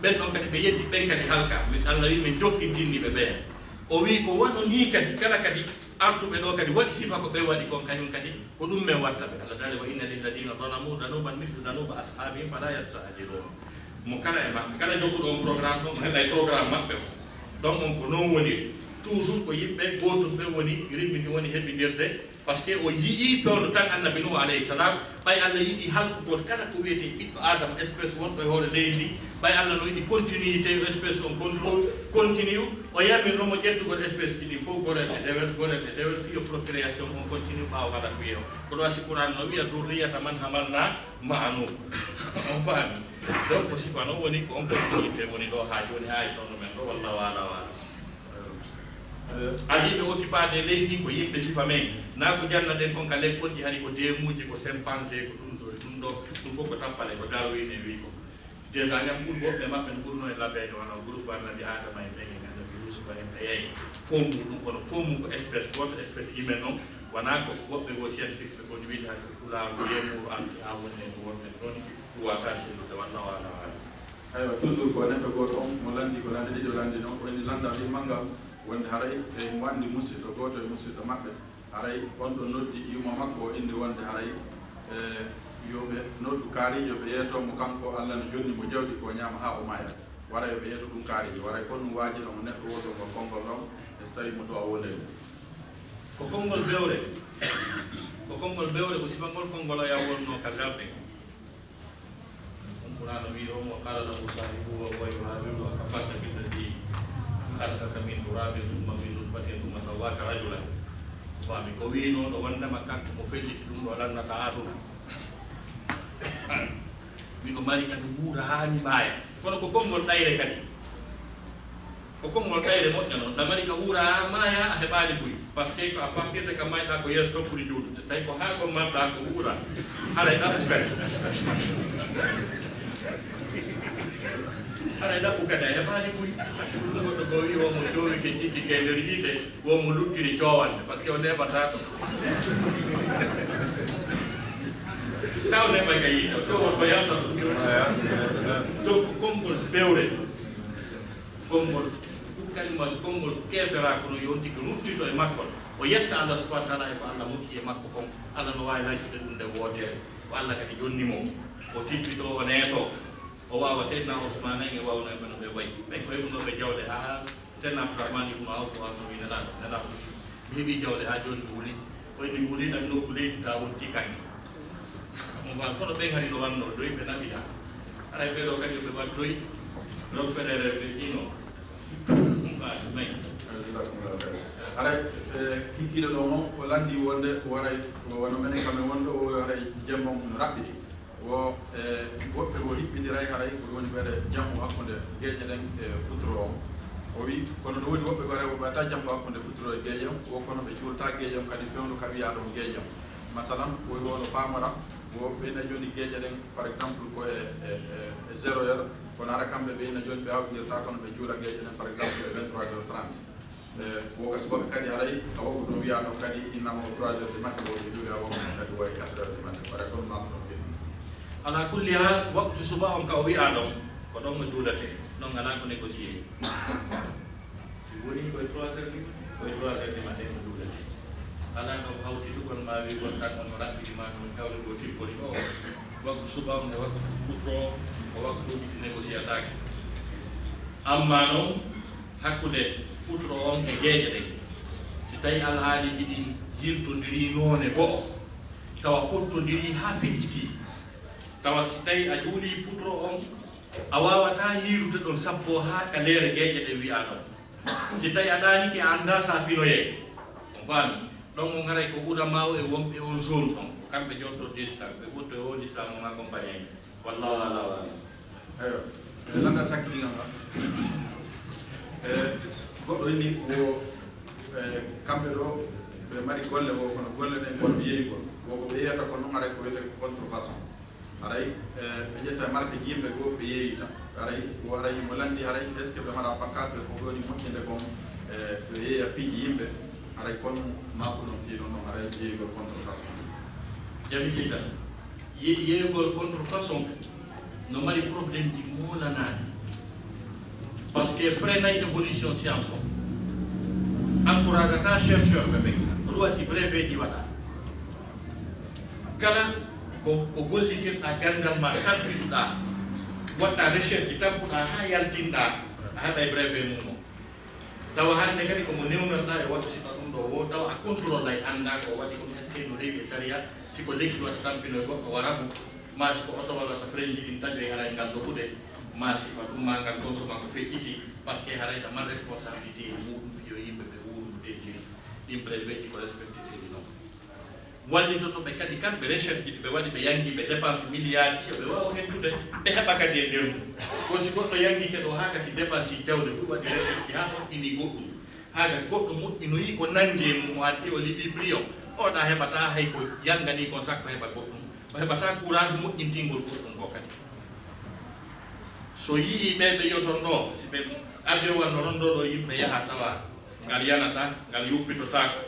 ɓen ɗon kadi ɓe yetti, ɓen kadi halka. Min Allah wi'i, min jokkintinni ɓe ɓeya. O wi'i, ko wano nii kadi, kala kadi artuɓe ɗo kadi waɗi sifa ko ɓe waɗi kon, kañum kadi, ko ɗum men watta ɓe. Allah daali, "Wa inna lilladhina zalamu dhanuban mithlu dhanubi ashabihim fala yasta'jilun." Mo kala e maɓɓe, kala jokkuɗo on programme ɗon, o heɓay programme maɓɓe on. Ɗon on ko non woniri. Toujours ko yimɓe gootun ɓen woni rimmini, woni heɓindirde. Parce que o yi'ii fewndo tan Annabi Nuhu alayhi salam, ɓay Allah yiɗi halkugol kala ko wiyetee ɓiɗɗo Aadama, espèce wonɗo e hoore leydi ndi, ɓay Allah no yiɗi continuité, yo espèce on contrôle, continue, o yamirno mo ƴettugol espèce ji ɗin fof, gorel e dewel, gorel e dewel, fii yo procréation on continue ɓaawo halakuyee on. Ko ɗum waɗi si Qur'aan no wi'a, "Dhurriyyata man hamalna ma'a Nuh." On faami? Donc, ko sifa non woni ko on continuité woni ɗo haa jooni, haa e toon men ɗo, wallahu a'lam. Eh, adii ɓe occupaade leydi ndi ko yimɓe sifa men. Naa ko janna ɗen kon ka lekkolji, hari ko deemuuji, ko chimpanzé, ko ɗum ɗo e ɗum ɗo. Ɗum fof ko tappale, ko Darwin e wi'i ko. Déjà, ñam ɓuri woɓɓe maɓɓe no ɓurno e labeede, wano groupe Annabi Adama en ɓen, en Annabi Yusufa en, ɓe yeey. Fof mum ɗum, kono fof mum ko espèce gooto, espèce humaine on. Wonaa ko woɓɓe goo scientifique ɓe koni wiide hay ko pulaaru yeemuuru arti haa woni e wonɓe ɗon, ɗum wata sellude, wallahu a'lam. Aywa, toujours ko neɗɗo gooto on mo lanndi ko lande ɗiɗo lanndi non, ko ene lanndal ɗimmal ngal, wonde haray e mo anndi musidɗo gooto e musidɗo maɓɓe, haray on ɗo noddi yumma makko o, indi wonde haray, e, yo ɓe noddu kaariijo, ɓe yeeto mo, kanko Allah no jonni mo jawdi ko ñaama haa o maya. Wara yo ɓe yeeto ɗum kaariijo, wara ko ɗum waaji ɗon, neɗɗo wooto ngo konngol ɗon, e so tawi mo du'a wonde ɗum. Ko konngol bewre. Ko konngol bewre, ko sifangol konngol o ya wonno ka darde. Ɗum Qur'aana wi'i on, "Wa qala lahu sahibuhu wa huwa yuhawiruhu akafarta billadhi khalaqaka min turabin thumma min nutfatin thumma sawwaka rajula." Faami ko wi'unoo ɗo wondema kanko mo felliti ɗum ɗo lannata aduna. Miɗo mari kadi wuura haa mi maaya. Kono ko konngol ɗayre kadi. Ko konngol ɗayre moƴƴa non. Ɗa mari ka wuura haa maaya, a heɓaali buy. Parce que ko à partir de ka mayɗa ko yeeso tokkude juutude. Tawi ko haa ko marɗa ko wuura. Haray ɗaɓɓu kadi. Haray ɗaɓɓu kadi a heɓaali buy. Goɗɗo ko wi'i o mo joowi ke jikki ke nder yiite, o mo luttiri coowande, parce que o neɓata ɗo. Taw neɓa ka yiite, o coowal ko yalta ɗum. Donc, konngol bewre. Konngol, ɗum kalima, konngol keefera, kono yonti ko ruttito e makko. O yetta Allah subhanahu wa ta'ala e ko Allah mokki e makko kon. Allah no waawi lancude ɗum nde wootere. Ko Allah kadi jonni mo. O tippito, o neeto. O waawa Seydina Ousmane en e waawno e kono ɓe wayi. Ɓen ko heɓunooɓe jawle haa Seydina Abdourahmane ibnu Awf o arno wi Nelaaɗo, Nelaaɗo, mi heɓii jawle haa jooni mi wuli. O inni mi wuli tan nokku leydi ta wonti kaŋŋe. On faami kono ɓen hari no wannoo doy ɓe naɓi haa. Haray ɓee ɗoo kadi ɓe waɗ doy. Donc feɗeere ɓe ɗino. Ɗum faami nayi. Haray, e, kiikiiɗe ɗo noon, o lanndii wonde o waray, o wano menen kam en wonɗo, o haray jemma mum no raɓɓiɗi. Wo, e, woɓɓe wo hiɓɓindiray haray, ko woni ɓeɗe jammu hakkunde geeƴe ɗen e futuro on. O wi, kono no woni woɓɓe gore, woɓɓe waɗata jammu hakkunde futuro e geeƴe on, wo kono ɓe juulta geeƴe on kadi fewndo ka wiyaa ɗon geeƴe on. Masalan, o wi wono faamora, wo ɓe na jooni geeƴe ɗen, par exemple, ko e, e, e, e zéro heure, kono hara kamɓe ɓe na jooni ɓe hawtindirta kono ɓe juula geeƴe ɗen, par exemple, e vingt-trois heures trente. E, wo ka subaka kadi haray, a waɗu ɗum wiyaa ɗon kadi, innama o trois heures du matin, wo ɓe juuli a waɗu ɗum kadi, wo e quatre heures du matin, waɗa ɗon maako ɗon fini. Ala kulli hal, waktu suba on ka o wiyaa ɗon, ko ɗon o juulatee, ɗon alaa ko négocier. Si woni ko e trois heures du, ko e trois heures du matin o juulatee. Alaa ɗon hawtitugol ma wi'ugol tan on no raɓɓiɗi ma ɗum tawde ko tippori ɗo. Waktu suba on e waktu futuro, ko waktuuji ɗi négociataake. Amma noon, hakkunde futuro on e geeƴe ɗen, si tawi alhaaliiji ɗin yiltondirii noone go'o, tawa pottondirii haa feƴƴitii, tawa si tawi a juulii futuro on, a waawataa hiirude ɗon sappo haa ka leere geeƴe ɗen wi'aa ɗon. Si tawi a ɗaanike, a anndaa sa finoyee. On faami? Ɗon on haray ko ulamaawo e wonɓe on zone ɗon, ko kamɓe jotto destin, ɓe ɓurto e o l'islam on accompagné. Wallahu ala wa alam. Eywa, e lanndal sakkitingal ngal. E, goɗɗo inni ko, e, kamɓe ɗo, ɓe mari golle wo, kono golle ɗen kono ɓe yeeyi kon. Wo ko ɓe yiyata kon noon haray ko wiyetee ko contrefaçon. Haray, e, ɓe ƴetta marque ji yimɓe goo, ɓe yeeyita. Haray, ko haray mo lanndi, haray, est-ce que ɓe mara bakkaat ɓe ko woni moƴƴinde kon, e, ɓe yeeya piiji yimɓe? Haray kon makko noon fii ɗon noon, haray yeeyugol contrefaçon. Jami kitta. Ye-, yeeyugol contrefaçon no mari problème ji moolanaaɗi. Parce que freinay évolution science o. Encouragata chercheur ɓe ɓen. Ruwa si brevet ji waɗa. Kala ko, ko gollitirɗaa ganndal ma, tampiduɗaa, waɗɗaa recherche, tampuɗaa haa yaltinɗaa, a heɓay brevet mum o. Tawa hannde kadi ko mo newnanɗaa e waɗu sifa ɗum ɗo wo, tawa a contrôle ay, anndaa ko waɗi ɗum, est-ce que no rewi e sariya, si ko lekki wata tampino e goɗɗo wara mo, maa si ko oto walla wata frenji ɗin taƴo e haray ngal ɗo ɓuuɗe, maa sifa ɗum, maa ngal consommé ko feƴƴiti, parce que haray ɗa mari responsabilité e muuɗum, fiyo yimɓe ɓe wuuru no teddiri. Ɗin brevet ji ko respectiteeɗi noon. Wallitoto ɓe kadi kamɓe recherche ji ɗi ɓe waɗi, ɓe yangi, ɓe dépense milliard ji, yo ɓe waawa hettude, ɓe heɓa kadi e nder mum. Ko si goɗɗo yangike ɗo haa gasi dépense ji tewde, ɗum waɗi recherche ji haa moƴƴini goɗɗum, haa gasi goɗɗo moƴƴinoyi ko nanndi e mum, o addi o liɓi prix on, oɗa heɓata hay ko yangani kon sakko heɓa goɗɗum, o heɓata courage moƴƴintingol goɗɗum ko kadi. So yii ɓe ɓe yoton ɗo, si ɓe avion wano rondo ɗo yimɓe yaha tawa ngal yanata, ngal yuppitotaako,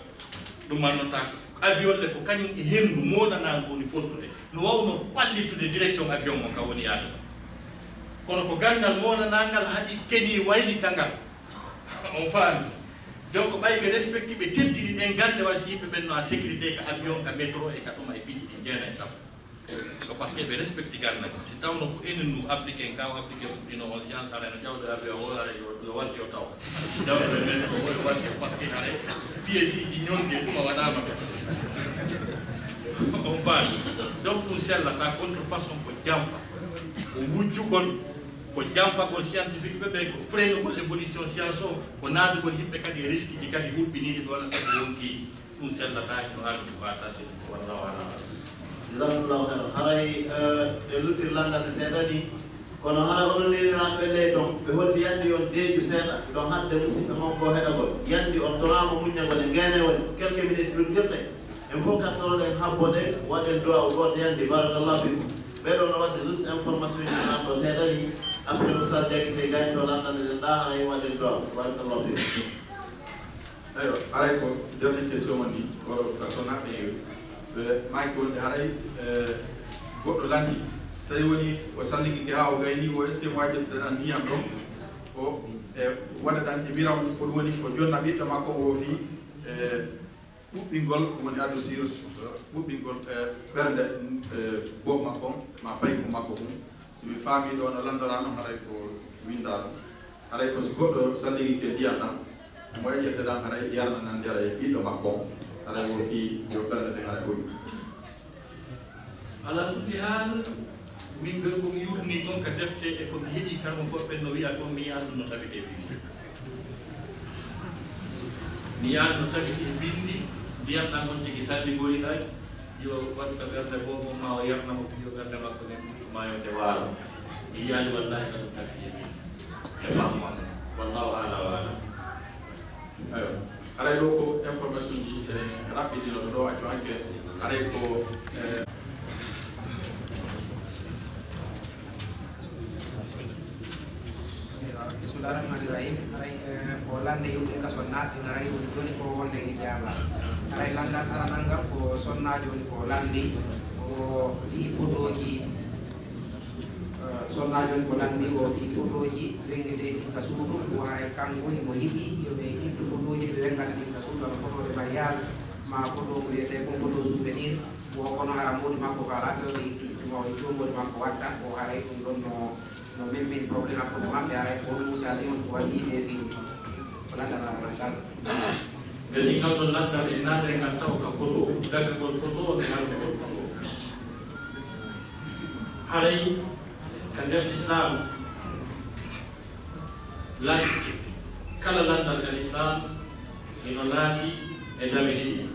ɗumannotaako. Avion le ko kañum e henndu moolanaandu woni fottude. No wawno pallitude direction avion on ka woni yaade. Kono ko ganndal moolanaangal haɗi keni waylitangal. On faami? Donc ɓay ɓe respecti, ɓe teddini ɗen gannde, wa si yimɓe ɓen no en sécurité ka avion, ka métro e ka tuma e piiji ɗi jeena e sappo. Ko parce que ɓe respecti ganndal. Si tawno ko enen nu Africain, kaw Africain fuɗɗino on science, haray no ƴawɗo avion o, haray yo, yo wasi yo taw. Ƴawɗo e men ko o, yo wasi, parce que haray pièce ji ñolɗi e ɗuma waɗaama ɓe. On faami? Donc ɗum sellata, contrefaçon ko jamfa, ko wujjugol, ko jamfagol scientifique ɓe ɓe, ko freinugol évolution science o, ko naadugol yimɓe kadi e risque ji kadi huɓɓiniiɗi ɗo wona sabu wonkiiɗi. Ɗum sellata, no ardi ko a tasi, wallahu alam. Jazakumullahu khairan. Haray, eh, e luttir lanndal seeɗa ni, kono haray onon neeniraaɓe ɓe ley ton, ɓe holli yandi on deeƴu seeɗa, ɗon hadde musidɓe mon ko heɗagol. Yandi on toraama muññagol e ngeene woni quelques minutes duntirɗe. En fof kattoroɗen habbo ɗe, waɗen du'a o gooto yandi, barakallahu fikum. Ɓe ɗo no waɗde juste information ji ma ko seeɗa ni, après Oustaz Diakité gayto lanndande ɗen ɗa, haray waɗen du'a, barakallahu fikum. Eywa, haray ko dernière question woni, oɗo ka sona ɓe, ɓe maaki wonde haray, eh, goɗɗo lanndi, so tawi woni o salligike haa o gayni, o est-ce que waajirɗo ɗan ndiyan ɗon, o, e waɗa ɗan e mira mum, ko ɗum woni ko jonna ɓiɗɗo makko o fii, e ɓuɓɓingol, ɗum woni addu sirus, ɓuɓɓingol, e ɓernde, e bo makko, ma payko makko ɗum. Si mi faamii ɗo no lanndorano, haray ko winndaano. Haray ko si goɗɗo sallirike ndiyan ɗan, mo yaƴirte ɗan, haray yarna nan yara e ɓiɗɗo makko on. Haray wo fii yo ɓernde ɗen haray hoɗi. Ala kulli haal, min ɓen ko mi yurni kon ka defte e ko mi heɗi kamo goɗɗen no wi'a kon, mi yi'a ɗum no tabitee ɗum. Mi yaani no tabiti e binndi, ndiyam ɗam on tigi salli goyɗay, yo waɗu ka ɓernde boobo ma o yarna mo piyo ɓernde makko nden, maayo nde waalo. Mi yaani wallahi ka ɗum tabiti e binndi. E faamu am. Wallahu a'lam wa a'lam. Ayo. Haray ɗo ko information ji, eh, rapide no ɗo, accu hanke. Haray ko, eh, Bismillah rahmani rahim. Haray, eh, ko lande yimɓe ka sonnaaɓe ngaray woni joni ko wonde e jaaba. Haray landal aranal ngal ko sonnaajo woni ko landi ko fii fotooji, eh, sonnaajo woni ko landi ko fii fotooji wengeteeɗi ka suudu, ko haray kanko himo yiɗi yo ɓe ittu fotooji ɓe wengata ɗin ka suudu, wano foto de mariage, ma foto ko wiyetee kon foto souvenir, wo kono hara mboɗi makko faalaaka yo ɓe ittu, ɗum o ittu mboɗi makko watta, o haray ɗum ɗon no No min min problème hakkunde maɓɓe aray ko ɗum Moussa Sy on ko wasiɓe fini. Ko landal aranal ngal. Gasi ngal ɗon landal en naata e ngal taw ka foto, daggagol foto, e harmugol foto. Haray ka nder Islam, lan-, kala landal ka Islam, hino naati e dame ɗiɗi.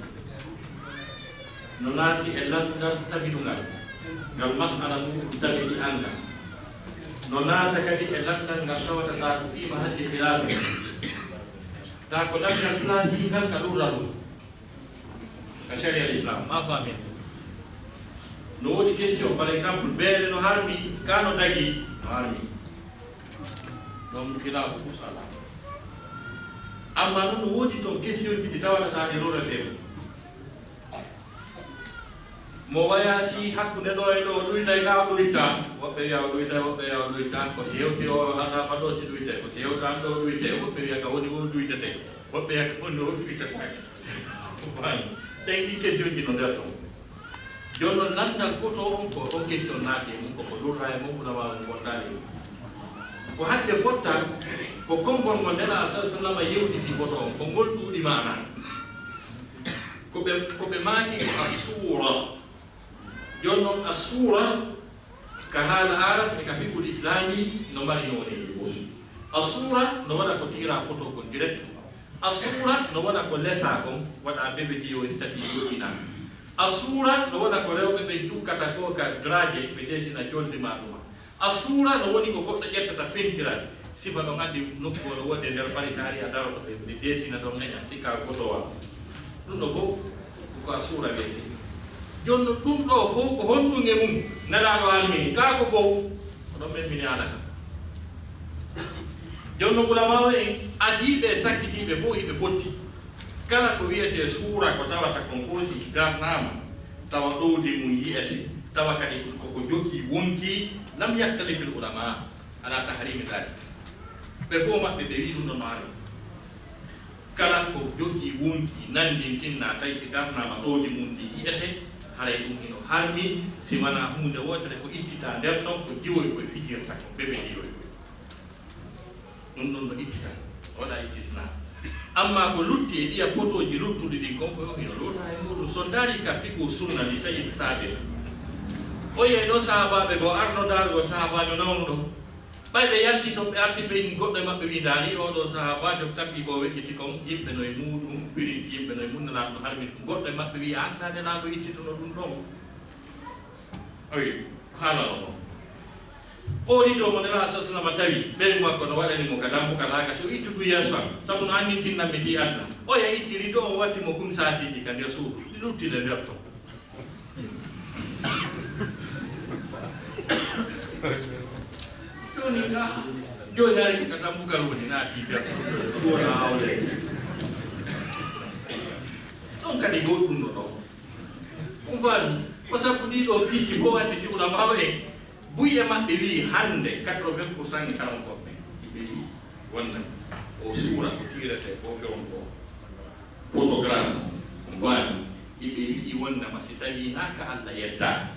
No naati e landal tabinungal, ngal mas'ala mum tabiti anngal. No naata kadi e landal ngal tawata taa ko fii mahalli khilaafi. Taa ko landal place ngal ka lurra ɗum. Ka sharia l'islam, ma faamin. No woodi question, par exemple, beere no harmi, ka no dagi, no harmi. Ɗon khilaafu fus alaa. Amma non no woodi ton question ji ɗi tawata taa e lurratee ɗum. Mo wayaasi hakkunde ɗo e ɗo, o ɗuytay ka o ɗuyta. Woɓɓe wiya o ɗuytay, woɓɓe wiya o ɗuyta. Ko si hewti o hasaba ɗo si ɗuytay, ko si hewtaani ɗo o ɗuytay. Woɓɓe wiya ka woni o ɗuytete, woɓɓe wiya ka woni o ɗuytete. Ɗen ɗi question ji no nder ton. Jooni non landal foto on ko on question naati e mum, ko ko lurra e mum, ulama on gondaali e mum. Ko hadde fotta, ko konngol ngol Nelaaɗo sallallahu alaihi wasallam yewti fii foto on, ko ngol ɗuuɗi maanaa. Ko ɓe, ko ɓe maaki ko assuura. Jooni non assuura ka haala Arab e ka fiqhul Islami no mari nooneeji ɗiɗi. Assuura no waɗa ko tiira foto kon direct. Assuura no waɗa ko lesaa kon, waɗa bébé diyo e statut joɗɗina. Assuura no waɗa ko rewɓe ɓen cukkata ko ka draje ɓe desina colli ma ɗuma. Assuura no woni ko goɗɗo ƴettata pentira. Sifa ɗon anndi nokku o no woodi e nder Paris, a ari a daroto ɓe, ɓe desina ɗon, neña sikka gotowa. Ɗum ɗo fof ko assuura wiyetee. Jooni non ɗum ɗo fof ko honɗum e mum Nelaaɗo halmini? Kaa ko fof ko ɗon men mini haala ka. Jooni non ulamaaɓe en adiiɓe e sakkitiiɓe fof hiɓe fotti. Kala ko wiyetee suura ko tawata kon fof si darnaama, tawa ɗowdi mum yi'ete, tawa kadi ko ko jokii wonkii, lam yahtalifil ulamaa alaa tahrimi daalik. Ɓe fof maɓɓe ɓe wii ɗum ɗon no haram. Kala ko jokii wonkii nanndintinaa tawi si darnaama ɗowdi mum ndi yi'ete, haray ɗum hino harmi, si wanaa huunde wootere ko ittitaa nder ton, ko jiwoy koy fijirta ko, bebe jiwoy koy. Ɗum ɗon no ittita, waɗa istisna. Amma ko lutti e ɗiya fotooji luttuɗi ɗin kon fof hino lorra e muɗum. So darii ka fiqhu sunna li Sayyid Sabir, o yehi ɗo sahaabaaɓe goo arno daaro go sahaabaajo nawnuɗo. Ɓay ɓe yalti ton, ɓe arti ɓe inni goɗɗo e maɓɓe wii, ndaari oo ɗoo sahaabaajo tappi goo weƴƴiti kon, yimɓe no e muɗum, pirinti yimɓe no e mum, Nelaaɗo no harmi ɗum. Goɗɗo e maɓɓe wii, an kaa Nelaaɗo ittituno ɗum ɗon. Awi, haalano ɗon. O riido mo Nelaaɗo sallallahu alaihi wasallam tawi, ɓeyngu makko no waɗani mo ka dambugal haa gasi, o ittu ɗum yeeso am, sabu no anndintinnammi fii aduna. Oya itti riido on, watti mo kumsaasiiji ka nder suudu, ɗi luttide nder ton. Jooni ka, jooni ari ka dambugal woni naati nder ton, ɗum wona awle. Ɗon kadi goɗɗum no ɗon. Ɗum faami, ko sabu ɗii ɗoo piiji fof addi si ulamaaɓe en, buy e maɓɓe wii hannde quatre-vingts pour cent Karankoɓe, ɓe wii wonde o suura ko tiiretee ko fewndo photogramme, ko mbaani, iɓe wi'i wondema si tawii naa ka Alla yeddaa,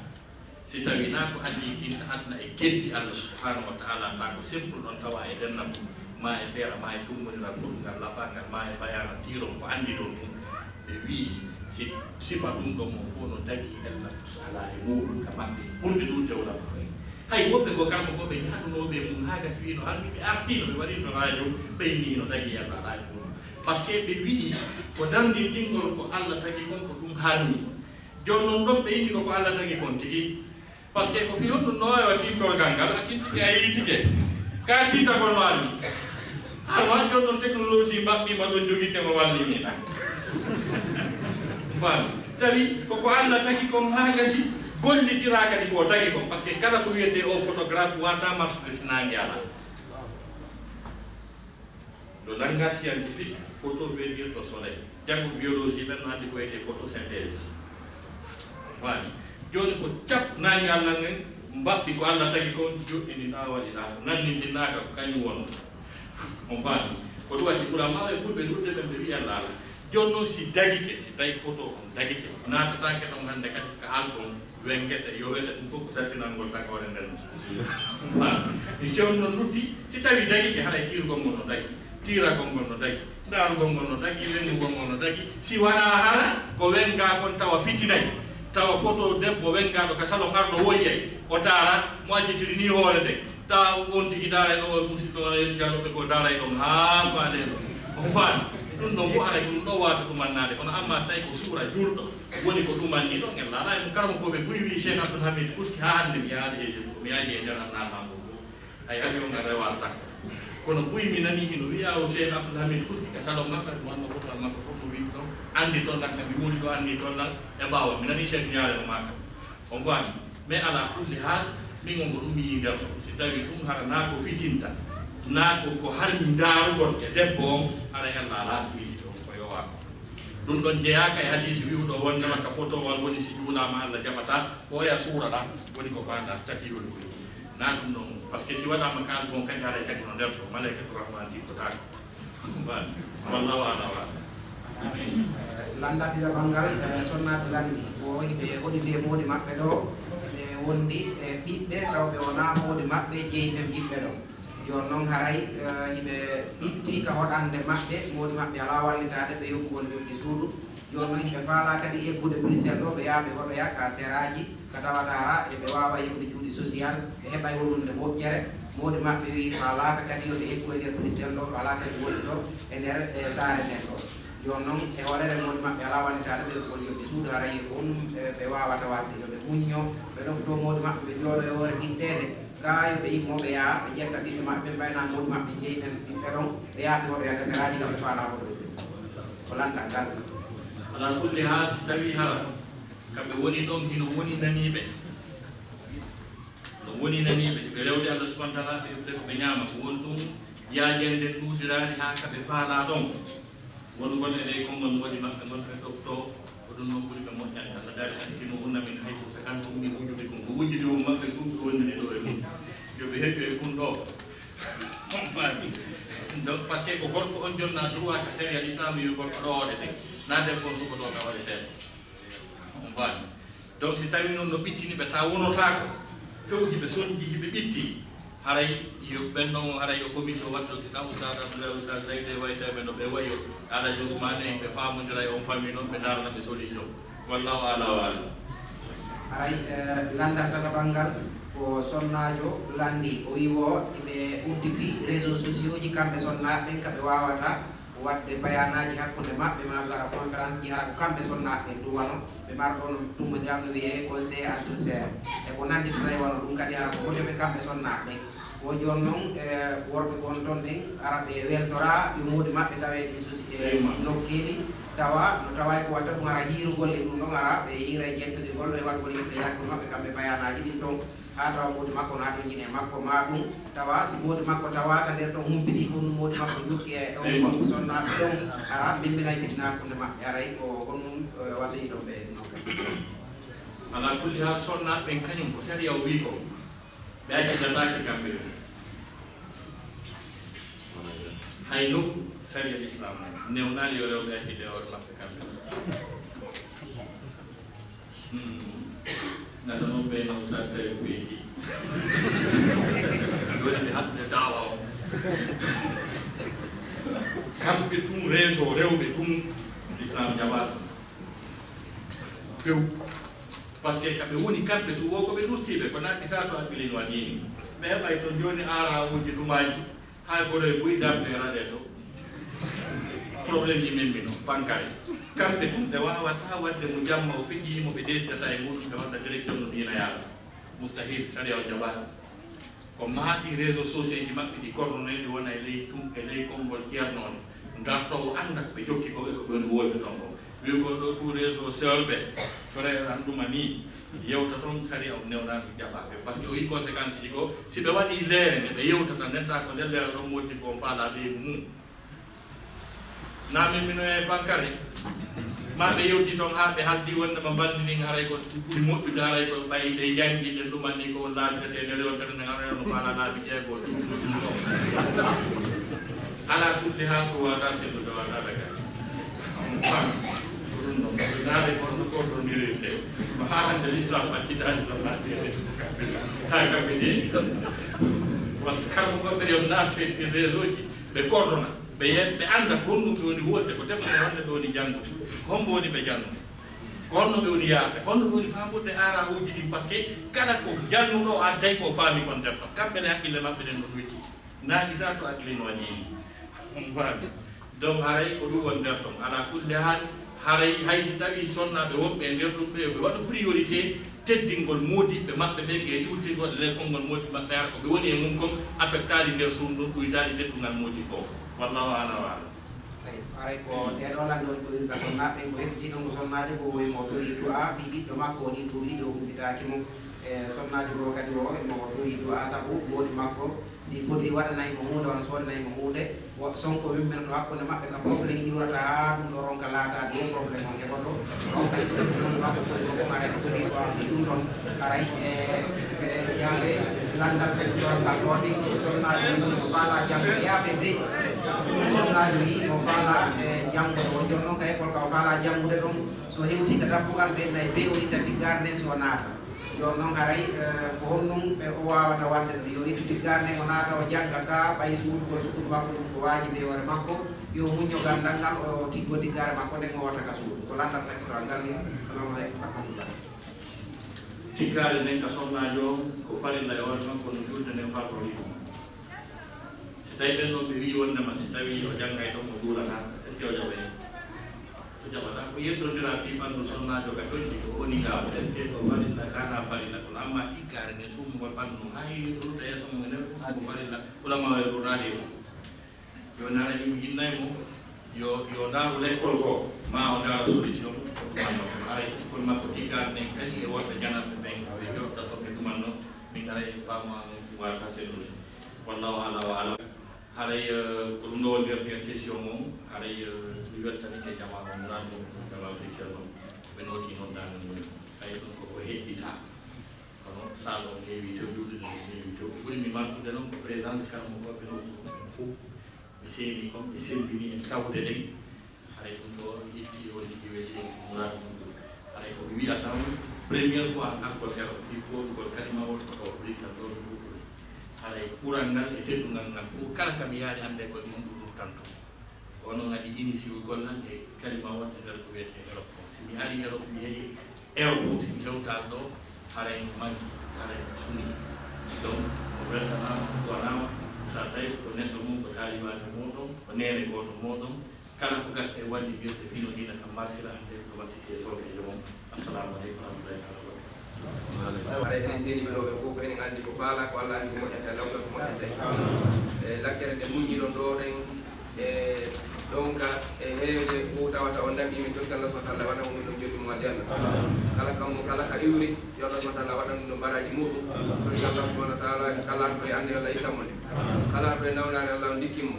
si tawii naa ko adii kinta aduna e geddi Alla subhanahu wa ta'ala, taa ko simple ɗon tawa e dennam, maa e feera, maa e tummoniral fotngal laɓɓangal, maa e bayaana tiiron ko anndi ɗon ɗum, ɓe wii si, si sifa ɗum ɗon mo fof no tagi hella fus alaa e muɗum ka maɓɓe, ɓurɓe ɗum dewla ko ɓen. Hay woɓɓe goo kala ko ɓe ñaaɗunooɓe e mum haa gasi wii no hannde ɓe artii no ɓe waɗirno raajo, ɓe inni no tagi hella alaa e muɗum. Parce que ɓe wi'i ko darndintingol ko Allah tagi kon ko ɗum harmi. Jooni noon ɗon ɓe inni ko ko Allah tagi kon tigi. Parce que ko fii honɗum no waawi wa tintorgal ngal, a tintike a yiitike. Ka tintagol no harmi. Har wa jooni noon technologie mbaɓɓiima ɗon jogike mo walliniiɗa. Bon, tawi ko ko Allah tagi kon haa gasi, gollitiraa kadi ko o tagi kon. Parce que kala ko wiyetee o photographe wata marsude si naange alaa. Le langage scientifique, photo veut dire le soleil. Janngo biologie ɓen no anndi ko wiyetee photosynthèse. Waani. Jooni ko cap naange Allah ngen mbaɓɓi ko Allah tagi kon joɗɗini ɗa waɗi ɗa nannintinaka ko kañum won. On faami? Ko ɗum waɗi ɓura mawɓe ɓurɓe ɗuuɗde ɓen ɓe wi'i Allah alaa. Jooni noon si dagike, si tawi photo on dagike, naatataake ɗon hannde kadi ka album. Wengete, yowete, ɗum fof ko saltinangol tagoore nden. Voilà. Mi cewno noon lutti, si tawi dagike, haray tiirgol ngol no dagi, tiiragol ngol no dagi, ndaarugol ngol no dagi, wengugol ngol no dagi. Si wanaa hara ko wengaa kon tawa fitinay, tawa foto debbo wengaaɗo ka salon arɗo woyiyay, o taara, mo accitiri nii hoore nden, tawa on tigi daaray ɗo, o musidɗo o yetti Jallo ɓe ko daaray ɗon haa faade ɗon. On faami? Ɗum ɗon fof haray ɗum ɗo waata ɗumannaade, kono amma si tawi ko suura juulɗo, woni ko ɗumanni ɗo, ngel laalaa e mum. Karamokooɓe buy wi'i Cheikh Abdoul Hamid Kuski haa hannde mi yahaade e Égypte, mi yahaade e nder naataango ngoo. Hay avion ngal rewaata. Kono buy mi nani hino wi'a o Cheikh Abdoul Hamid Kuski ka salon makko, mo annoo fotoral makko fof mo wi'i ɗo, anndi toon lan ka mi woni ɗo, anndi toon lan e ɓaawo. Mi nani Cheikh Ñaare no maaka. On faami? Mais ala kulli haal, min on ko ɗum mi yii nder ɗo. Si tawi ɗum hara naa ko fitinta, naa ko, ko harmi ndaarugol e debbo on, haray Allah alaa ko yiti ɗon, ko yowaa ko. Ɗum ɗon jeyaaka e hadiisi wi'uɗo wondema ka fotowal woni si juulaama Allah jaɓataa, ko oya suura ɗa woni ko faandaa, statut woni ko. Naa ɗum ɗon, parce que si waɗaama ka album kadi haray kadi no nder ɗo, malaykatu rahmaan jippotaako. Bal. Wallahu a'lam. Amin. Lanndatiiɗo banngal, eh, sonnaaɓe lanndi, ko hiɓe hoɗidi e moodi maɓɓe ɗo, ɓe wondi e ɓiɓɓe, taw ɓe wonaa moodi maɓɓe jeyi ɓen ɓiɓɓe ɗo. Jooni noon haray, eh, hiɓe ɓitti ka hoɗande maɓɓe, moodi maɓɓe alaa wallitaade ɓe yoɓugol yoɓde suudu. Jooni noon hiɓe faalaa kadi eggude Bruxelles ɗo, ɓe yaha ɓe hoɗoya ka seraaji, ka tawata hara e ɓe waawa heɓude cuuɗi social, ɓe heɓay wondude moƴƴere. Moodi maɓɓe wi'i faalaaka kadi yo ɓe eggu e nder Bruxelles ɗo, faalaaka kadi wondude e nder, eh, saare nden ɗo. Jooni noon e hoolere moodi maɓɓe alaa wallitaade ɓe yoɓugol yoɓde suudu, haray on, eh, ɓe waawata waɗde yo ɓe muñño, ɓe ɗoftoo moodi maɓɓe, ɓe jooɗoo e hoore ɓitteende. Gaa yo ɓe immo, ɓe yaha, ɓe ƴetta ɓiɓɓe maɓɓe, ɓe mbayna moodi maɓɓe, jeyi ɓen ɓiɓɓe ɗon, ɓe yaha, ɓe hoɗoya ka seraaji, kam ɓe faalaa hoɗoyde. Ko lanndal ngal. Alaa kulli haal, si tawii hara ka ɓe woni ɗon hino woni naniiɓe, no woni naniiɓe, ɓe rewde Allah subhanahu wa taala, ɓe heɓude ko ɓe ñaama, ko woni ɗum yaajande ɗuuɗiraani haa ka ɓe faalaa ɗon. Wonugol e ley konngol moodi maɓɓe ngol, ɓe ɗoftoo, ko ɗum noon ɓuri ɓe moƴƴande. Allah daali, "Askinuhunna min haysu sakantum min wujudikum." Ko wujudi on maɓɓe ɗum ɓe woniri ɗo e mum. Yo ɓe heƴu e ɗum ɗo. On faami? Donc, parce que ko gorko on jonnaa droit ka sariya Islam wi'ugol ko ɗo hoɗete. Naa debbo on suɓotoo ka hoɗete. On faami? Donc, si tawii noon no ɓittini ɓe, tawa wonotaako, few hiɓe sonji, hiɓe ɓitti, haray yo ɓen ɗon, haray yo commission waɗɗo ki Sam Oustaz Abdoulaye, Oustaz Zaydou e waytayɓe no ɓe wayo, Alhaji Ousmane en, ɓe faamondira e on famille noon, ɓe ndaarana ɓe solution. Wallahu a'lam wa a'lam. Haray, eh, lanndal tataɓal ngal ko sonnaajo lanndi, o wi'i wo ɓe udditi réseaux sociaux ji, kamɓe sonnaaɓe ɓen, ka ɓe waawata waɗde bayaanaaji hakkunde maɓɓe, maa ɓe waɗa conférence ji, hara ko kamɓe sonnaaɓe ɓen ɗum wano ɓe marɗo on tummbondiral no wiyee conseil entre sœurs. E ko nannditata e wano ɗum kadi, hara ko mojoɓe kamɓe sonnaaɓe ɓen. Wo jooni noon, e worɓe gon ton ɗin, hara ɓe weltoraa yo moodi maɓɓe tawe ɗin sosi e nokkeeli, tawa no taway ko watta ɗum hara hiirugol e ɗum ɗon, hara ɓe hiira e jentodirgol ɗo e waɗgol yimɓe yakkude maɓɓe kamɓe bayaanaaji ɗin ton. Haa tawa moodi makko no haa ɗum jine makko, maa ɗum tawa si moodi makko tawaaka nder ɗon, humpiti ko ɗum moodi makko jokki e on makko sonnaaɓe ɗon, hara mimminay fitina hakkunde maɓɓe, haray ko honɗum, eh, wasoyi ɗon ɓe ɗum. Alaa kulli haal, sonnaaɓe ɓen kañum ko sariya o wii ko ɓe accitataake kamɓe ɗum. Hay nokku sariya Islam o newnaali yo rewɓe accite hoore maɓɓe kamɓe ɗum. Hmm. Nata noon ɓe noon sakkay kuyeji. Wonde haɗde daawa o. Kamɓe tun reeso rewɓe tun Islam jaɓaɗo. Few. Parce que ka ɓe woni kamɓe tun wo ko ɓe ɗustiiɓe ko naɓi sa to hakkilin wa diini. Ɓe heɓay toon jooni aara uji ɗumaji. Haa kono e buy dampe raɗe to. Problème ji men mino pankare. Kamɓe ɗum ɓe waawata waɗde mo jamma o feƴƴi mo ɓe desidata e muɗum ɓe waɗa direction no diina yaala. Mustahil, sariya o jaɓaani. Ko maaɗi réseau sociaux ji maɓɓe ɗi coordonné ɗi wona e ley tum e ley konngol ceernooɗe. Ngartoowo annda ko ɓe jokki ko ɓe ko ɓen wolde ɗon ko. Wi'ugol ɗo tout réseau sœur ɓe, frère an ɗuma ni. Yewta ɗon sariya o newnaani jaɓaaɓe. Parce que o yi conséquence ji ko si ɓe waɗi leere nde ɓe yewtata netta ko nder leere ɗon woddi ko on faalaa ɓeydu mum. Na min mino e pankare. Ma ɓe yewti toon haa ɓe haldi wonde ma mbalndi ndin haray ko ɓuri moƴƴude haray ko ɓay ɗe janngi ɗen ɗuman ni ko laabi tati e nder yewtere nden haray no faala laabi jeego ɗum ɗum ɗum ɗum. Ala kulli haal ko wata sellude wata daga. Ko ɗum ɗon ko naade kono ko ɗon ndirirte ko haa hannde l'islam accitaani so naade ta kamɓe desi. Won karmo goɓɓe yo naate e réseau ji ɓe coordonna. Ɓe yet ɓe annda ko honɗum ɓe woni wolde ko deftere honde ɓe woni janngude ko hombo woni ɓe janngude ko honno ɓe woni yaarde ko honno ɓe woni faamurde aara uji ɗin parce que kala ko jannuɗo o adday ko faami kon defta kamɓe ne haqqille maɓɓe ɗen no ɗoyti naagi sa to haqqille no waɗi faami donc haray ko ɗum woni nder ton ala kulli haal haray hay si tawi sonnaaɓe wonɓe e nder ɗum ɓe ɓe waɗa priorité teddingol moodiɓɓe maɓɓe ɓen e iwtirgol e konngol moodiɓɓe maɓɓe hara ko ɓe woni e mum kon affectaali nder suudu ndun ɗuytaali teddungal moodiɓɓe o wallahu ala wa alam Aray ko ɗee ɗoo lanndon ko irga sonnaaɓe ɓen ko heɓɓitii ɗon ko sonnaajo ko woyi mo tori du'a fii ɓiɗɗo makko woni tuubi ɗi o humpitaaki mo e sonnaajo goo kadi o imo tori du'a sabu moodi makko si foti waɗanay mo huunde wano soodanay mo huunde Sonko wimmina to hakkunde maɓɓe ka problème iwrata haa ɗum ɗo ronka laataade wo problème on heɓoto ronka iwrata ɗum ɗo makko fof ɗum ɗum aray ko ɗum ɗo si ɗum ɗon aray e yaaɓe lanndal senndoral ngal ɗoon ni sonnaajo wi mo faala janngo yaaɓe de sonnaajo wi mo faala e janngo o jooni noon ka école ka o faala janngude ɗon so hewti ka dabbugal ɓe nayi be o itta tiggaare nden si o naata Jooni noon haray ko honɗum ɓe o waawata waɗde ɗum? Yo ittu tiggaare nden o naata o jannga ka ɓay suuɗugol sukudu makko ɗum ko waajibi e hoore makko, yo muñño ganndal ngal o tiggo tiggaare makko nden o wota ka suudu. Ko lanndal sakkitoral ngal min. Salamu aleykum wa rahmatullah. Tiggaare nden ka sonnaajo on ko farilla e hoore makko no julde nden farlori ɗum. Si tawi ɓen ɗon ɓe wi'i wonndema si tawi o janngay ɗon o juulata, est ce que o jaɓay? O jaɓata ko yeddondira fii ɓanndu sonnaajo ka toñƴi ko woni gaawo est ce que ko farilla kana farilla kono amma tiggaare nden suumugol ɓanndu ndun haa heewi ɗo ruta yeeso mum enen ɗum ko farilla ulama o e ɗoɗaali e mum yo nara yimɓe innay mo yo yo ndaaru lekkol goo ma o ndaara solution ko ɗum anno kono haray kono makko tiggaare nden kadi e worɓe janatɓe ɓen ɓe joɗta toɓɓe ɗumanno min aray pamano wata sellude wallahu ala wa ala Haray ko ɗum ɗo woni dernière question mum, haray mi weltanike jamaanu o muraadu mum ko Jalal Pixel noon, ɓe nooti noon daande mum, hay ɗum koko heɓɓitaa, kono saal o heewi tew, duuɗe ɗe heewi tew, ko ɓuri mi markude noon ko présence karamokooɓe nokku ɗum fof, ɓe seeni kon, ɓe semmbini en tawde ɗen, Haray ɗum ɗo itti o jogii weeɗi ɗum ɗum laabi ɗum ɗum. Haray ko mi wiya tan première fois an hakkol hero fii koolugol kalima won ko ɗo Bruxelles ɗo ɗum ɗuɗɗude. Haray ɓural ngal e teddungal ngal fof kala ka mi yaari annde koye mum ɗum ruttanto. Ko onon adi initiwugol lan e kalima wonde nder ko wiyetee Europe kon. Si mi ari Europe mi yehi Ewa fof si mi hewtaani ɗo haray no manki haray no suni donc o weltanaama o duwanaama sa tawi ko neɗɗo mum ko taalibaajo mooɗon ko neene gooto mooɗon kala ko gasta e wallidirde fino diina kam marsira hannde ko wattiti e sookeejo mum assalamu aleykum warahmatullahi taala wabarakatu haray enen seeniɓe ɗo ɓen fof ko enen anndi ko faala ko allah anndi ko moƴƴata e lawla ko moƴƴata e lakkere nde muññiɗon ɗo ɗen e ɗonka e heewde fof tawata o naɓi min totti allah subahana taala waɗa ɗum ɗum jolli mo aljanna kala kammo kala ka iwri yo allah subahana taala waɗan ɗum no mbaraji muɗum totti allah subahana taala kala ko e annde allah ittanmo nde kala ko e nawnaare allah on ndikkinmo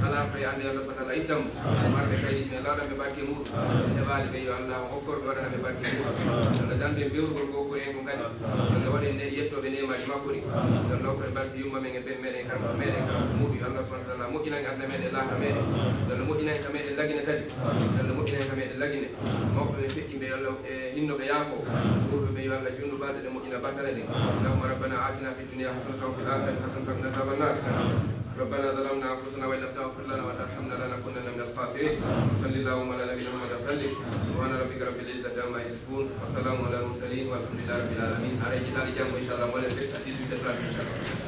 kala ko e annde allah subahana taala ittanmo marɓe kaydi men lawɗanɓe barke muɗum heɓaali ɓe yo allah o hokkorɓe waɗanaɓe barke muɗum allah dambe bewrugol gokkude en ko kadi allah waɗen ne yettoɓe nemaji makko ɗi allah hokkore barke yumma men e ben meɗen kanko meɗen kanko muɗum yo allah subahana taala moƴƴinani adna meɗen lahara meɗen allah moƴƴinani ka meɗen lagine kadi allah moƴƴinani ka meɗen lagine mawɓe ɓe feƴƴiɓe yo allah e hinnoɓe yaafo ɓurɓe ɓe yo allah junnu balɗe ɗe moƴƴina battane ɗe allahumma rabbana atina fi dunia hasanatan wa fil akhirati hasanatan wa qina adhaban nar ربنا ظلمنا انفسنا وان لم تغفر لنا وترحمنا لنكونن من الخاسرين وصل اللهم على نبينا محمد وسلم سبحان ربك رب العزه عما يصفون وسلام على المرسلين والحمد لله رب العالمين على جدار جنب ان شاء الله ولا تفتح في سبيل الاسلام ان شاء الله